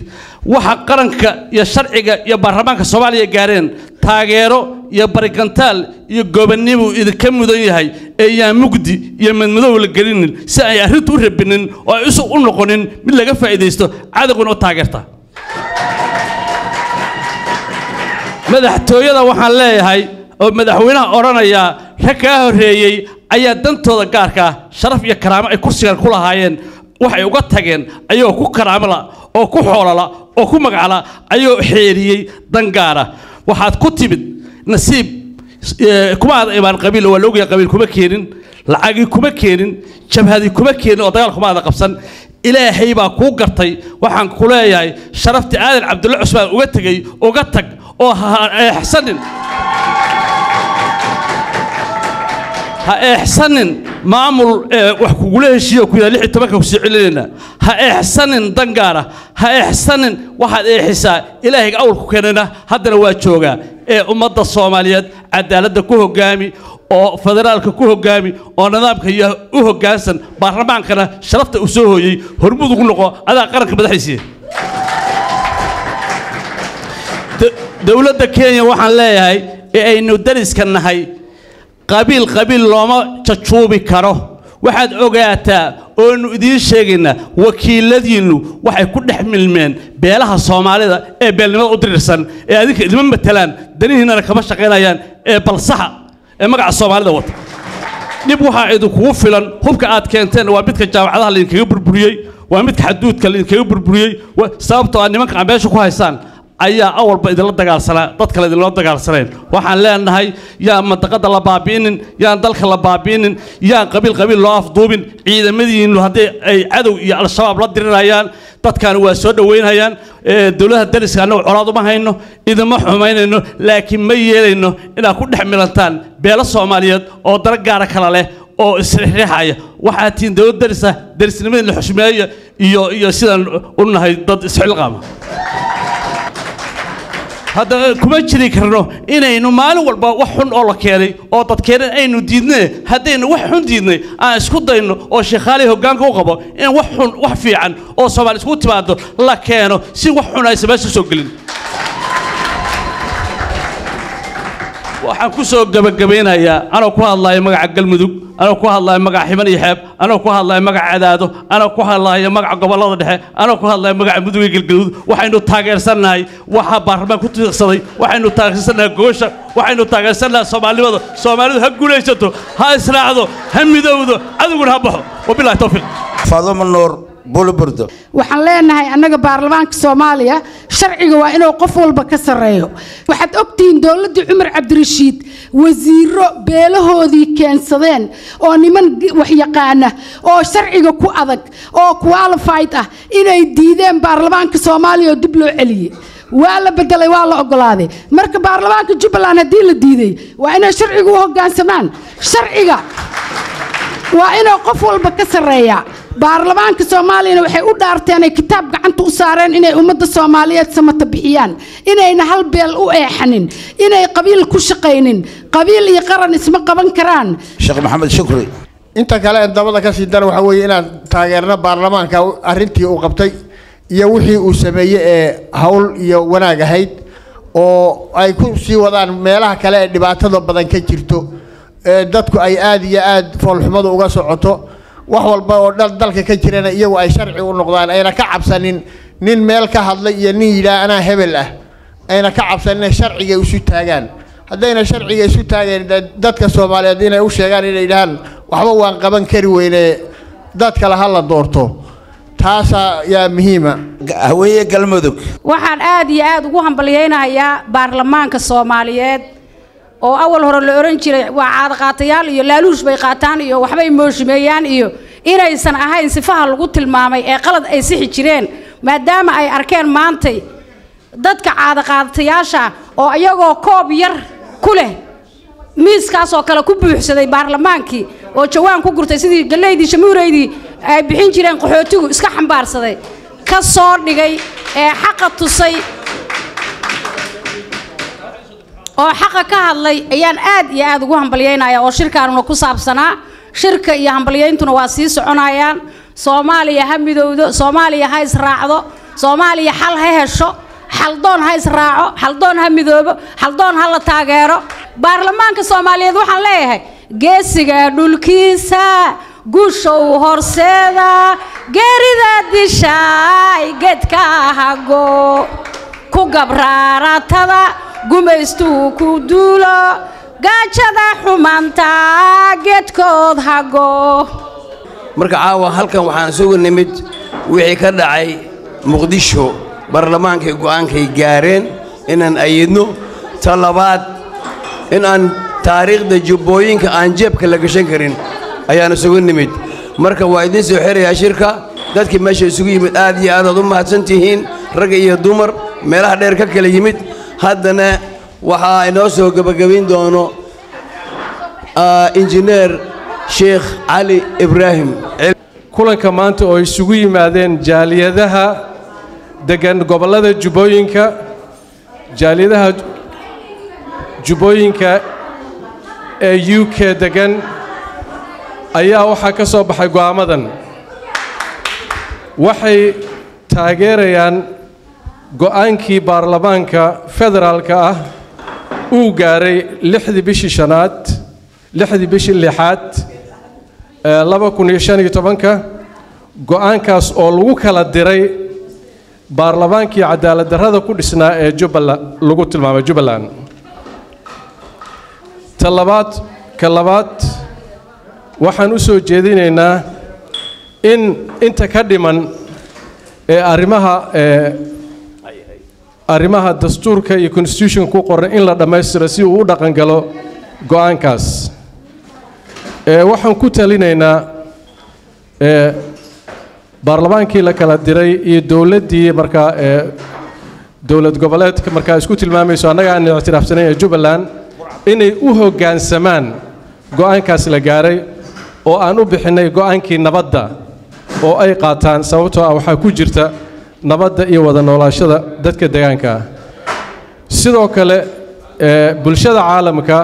waxa qaranka iyo sharciga iyo baarlamaanka Soomaaliya gaareen taageero iyo barigantaal iyo gobonnimo idinka mudan yahay ee yaan mugdi iyo madmadow la gelinin si ay arrintu u rabinin oo ay isu u noqonin mid laga faa'iidaysto cadowguna u taageerta. Madaxtooyada waxaan leeyahay oo madaxweynaha odhanayaa rag kaa horreeyey ayaa dantooda gaarka ah sharaf iyo karaamo ay kursigan ku lahaayeen waxay uga tageen ayagoo ku karaamala oo ku xoolala oo ku magacla ayagoo xeeriyey dan gaara. Waxaad ku timid nasiib, kuma aad imaan qabiil, waa la ogyahay qabiil kuma keenin, lacagii kuma keenin, jabhadii kuma keenin oo dagaal kuma aada qabsan. Ilaahay baa kuu gartay. Waxaan ku leeyahay sharaftii Aadan Cabdulle Cusmaan uga tegey uga tag oo ha eexsanin, ha eexsanin maamul wax kugula heshiiyo ku yidhaa 16-ka ku sii celinayna. Ha eexsanin dan gaara, ha eexsanin. Waxaad eexisaa ilaahayga awalku keenayna haddana waa joogaa ee ummadda Soomaaliyeed cadaaladda ku hoggaami oo federaalka ku hoggaami oo nidaamka iyo u hoggaansan baarlamaankana sharafta uu soo hooyey hormuud ugu noqo adaa qaranka madaxdiisii. Dowladda Kenya waxaan leeyahay ee aynu dariska nahay qabiil qabiil looma jajuubi karo. Waxaad ogaataa oonu idiin sheegaynaa wakiiladiinnu waxay ku dhex milmeen beelaha Soomaalida ee beelnimada u dirirsan ee adinka idima matalaan, danihiinnana kama shaqaynayaan ee balsaxa ee magaca Soomaalida wata. Dhib waxaa idinkugu filan hubka aad keenteen waa midka jaamacadaha laydinkaga burburiyey, waa midka xaduudka laydinkaga burburiyey, sababtoo ah nimanka aad meesha ku haysaan ayaa awalba idinla dagaalsanaa, dad kale idinla dagaalsanayn. Waxaan leenahay yaan mandaqada la baabi'inin, yaan dalka la baabi'inin, yaan qabiil qabiil loo afduubin. Ciidamadiinnu haddii ay cadow iyo Al-Shabaab la dirirayaan dadkan waa soo dhoweynayaan. Dowladaha dariska annagu colaad uma hayno, idinma xumaynayno, laakiin ma yeelayno inaad ku dhex milantaan beelo Soomaaliyeed oo dara gaara kala leh oo isriixriixaya. Waxaad tihiin dowlad darisa, darisnimadii la xushmeeya iyo sidaan u nahay dad isxilqaama. Hadda kuma jiri karno inaynu maalin walba wax xun oo la keenay oo dad keenay aynu diidnay. Haddaynu wax xun diidnay aan isku dayno oo sheekhaali hoggaanka u qabo in wax xun wax fiican oo Soomaali isku timaado la keeno si wax xun aysan meesha soo gelin. Waxaan ku soo gabagabeynayaa anoo ku hadlayo magaca Galmudug, anoo ku hadlayo magaca Ximan iyo Xeeb, anoo ku hadlayo magaca Cadaado, anoo ku hadlayo magaca gobollada dhexe, anoo ku hadlayo magaca Mudug iyo Galgaduud. Waxaynu taageersannahay waxa baarlamaan ku tiirsaday, waxaynu taageersannahay gogosha, waxaynu taageersannahay Soomaalinimada. Soomaalidu ha guulaysato, ha israacdo, ha midowdo, cadowguna ha baxo. Wabillahi tawfiiq. Faadumo Nuur Bulburdo. Waxaan leenahay annaga baarlamaanka Soomaaliya sharciga waa inuu qof walba ka sarreeyo. Waxaad ogtihiin dowladdii Cumar Cabdirashiid wasiiro beelahoodii keensadeen oo niman wax yaqaana oo sharciga ku adag oo qualified ah inay diideen baarlamaanka Soomaaliya oo dib loo celiyey. Waa la bedelay, waa la ogolaaday. Marka baarlamaanka Jubbaland haddii la diiday waa inay sharciga u hoggaansamaan. Sharciga waa inuu qof walba ka sarreeyaa. Baarlamaanka Soomaaliyana waxay u dhaarteen ay kitaab gacanta u saareen inay ummadda Soomaaliyeed samata bixiyaan, inayna hal beel u eexanin, inay qabiil ku shaqaynin. Qabiil iyo qaran isma qaban karaan. Sheekh Maxamed Shukri. Inta kale en dabada ka sii dara waxa weeye inaan taageerno baarlamaanka arrintii uu qabtay iyo wixii uu sameeyey ee hawl iyo wanaag ahayd, oo ay ku sii wadaan meelaha kale ee dhibaatada badan ka jirto, ee dadku ay aad iyo aad foolxumadu uga socoto. Wax walba oo dhan dalka ka jirana iyagu ay sharci u noqdaan, ayna ka cabsanin nin meel ka hadlay iyo nin yidhaah anaa hebel ah, ayna ka cabsanin, sharciga isu taagaan. Haddayna sharciga isu taageen, dadka Soomaaliyeed inay u sheegaan, inay yidhahaan waxba waan qaban kari weyne, dad kale ha la doorto, taasaa yaa muhiima. Haweeye Galmudug. Waxaan aad iyo aad ugu hambalyaynayaa baarlamaanka Soomaaliyeed oo awal hore la oran jiray waa caadaqaatayaal iyo laaluush bay qaataan iyo waxbay mooshimeeyaan, iyo inaysan ahayn sifaha lagu tilmaamay ee qalad ay sixi jireen, maadaama ay arkeen maantay dadka caadaqaatayaasha oo iyagoo koob yar ku leh miiskaas oo kale ku buuxsaday baarlamaankii oo jawaan ku gurtay sidii galleydii shamuureydii ay bixin jireen qaxootigu iska xambaarsaday ka soo dhigay ee xaqa tusay oo xaqa ka hadlay, ayaan aad iyo aad ugu hambalyaynaya oo shirkaanuna ku saabsanaa. Shirka iyo hambalyayntuna waa sii soconayaan. Soomaaliya ha midowdo, Soomaaliya ha israacdo, Soomaaliya xal ha hesho, xaldoon ha israaco, xaldoon ha midoobo, xaldoon ha la taageero. Baarlamaanka Soomaaliyeed waxaan leeyahay geesiga dhulkiisa guusha u horseeda, geerida dishaay geedka hago ku gabraaratada gumaystuu ku duulo, gaajada xumaanta geedkood hago. Marka caawa halkan waxaan isugu nimid wixii ka dhacay Muqdisho, baarlamaankay go'aankay gaareen inaan ayidno. Ta labaad, in aan taariikhda Jubbooyinka aan jeebka la gashan karin ayaan isugu nimid. Marka waa idiin soo xirayaa shirka. Dadkii meesha isugu yimid aad iyo aadaad u mahadsan tihiin, rag iyo dumar meelaha dheer ka kala yimid. Haddana waxaa inoo soo gebagabayn doono injineer Sheekh Cali Ibraahim. Kulanka maanta oo isugu yimaadeen jaaliyadaha degan gobollada Jubbooyinka, jaaliyadaha Jubbooyinka ee UK degan, ayaa waxaa ka soo baxay go'aamadan. Waxay taageerayaan go'aankii baarlamaanka federaalka ah uu gaaray 6dii bishii shanaad, 6dii bishii lixaad 2015-ka, go'aankaas oo lagu kala diray baarlamaankii cadaalad darrada ku dhisnaa ee Jubbaland lagu tilmaamay Jubbaland. Ta labaad, ka labaad, waxaan u soo jeedinaynaa in inta ka dhiman ee arrimaha dastuurka iyo constitution ku qoran in la dhammaystiro si uu u dhaqan galo go'aankaas. Waxaan ku talinaynaa baarlamaankii la kala diray iyo dowladdii markaa dowlad goboleedka markaa isku tilmaamayso annaga aan ictiraafsanayn ee Jubbaland inay u hoggaansamaan go'aankaas la gaaray oo aan u bixinnay go'aankii nabadda oo ay qaataan, sababtoo ah waxaa ku jirta nabadda iyo wada noolaashada dadka deegaanka ah. Sidoo kale bulshada caalamka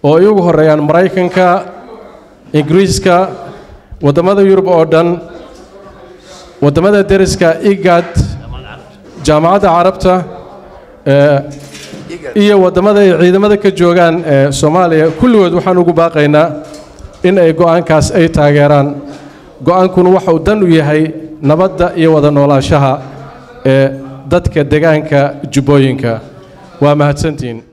oo ay ugu horreeyaan Maraykanka, Ingiriiska, waddamada Yurub oo dhan, waddamada deriska, IGAD, Jaamacadda Carabta, iyo waddamada ay ciidamada ka joogaan Soomaaliya, kulligood waxaan ugu baaqaynaa in ay go'aankaas ay taageeraan. Go'aankuna waxa uu dan u yahay nabadda iyo wada noolaashaha ee dadka deegaanka Jubbooyinka. Waa mahadsantihiin.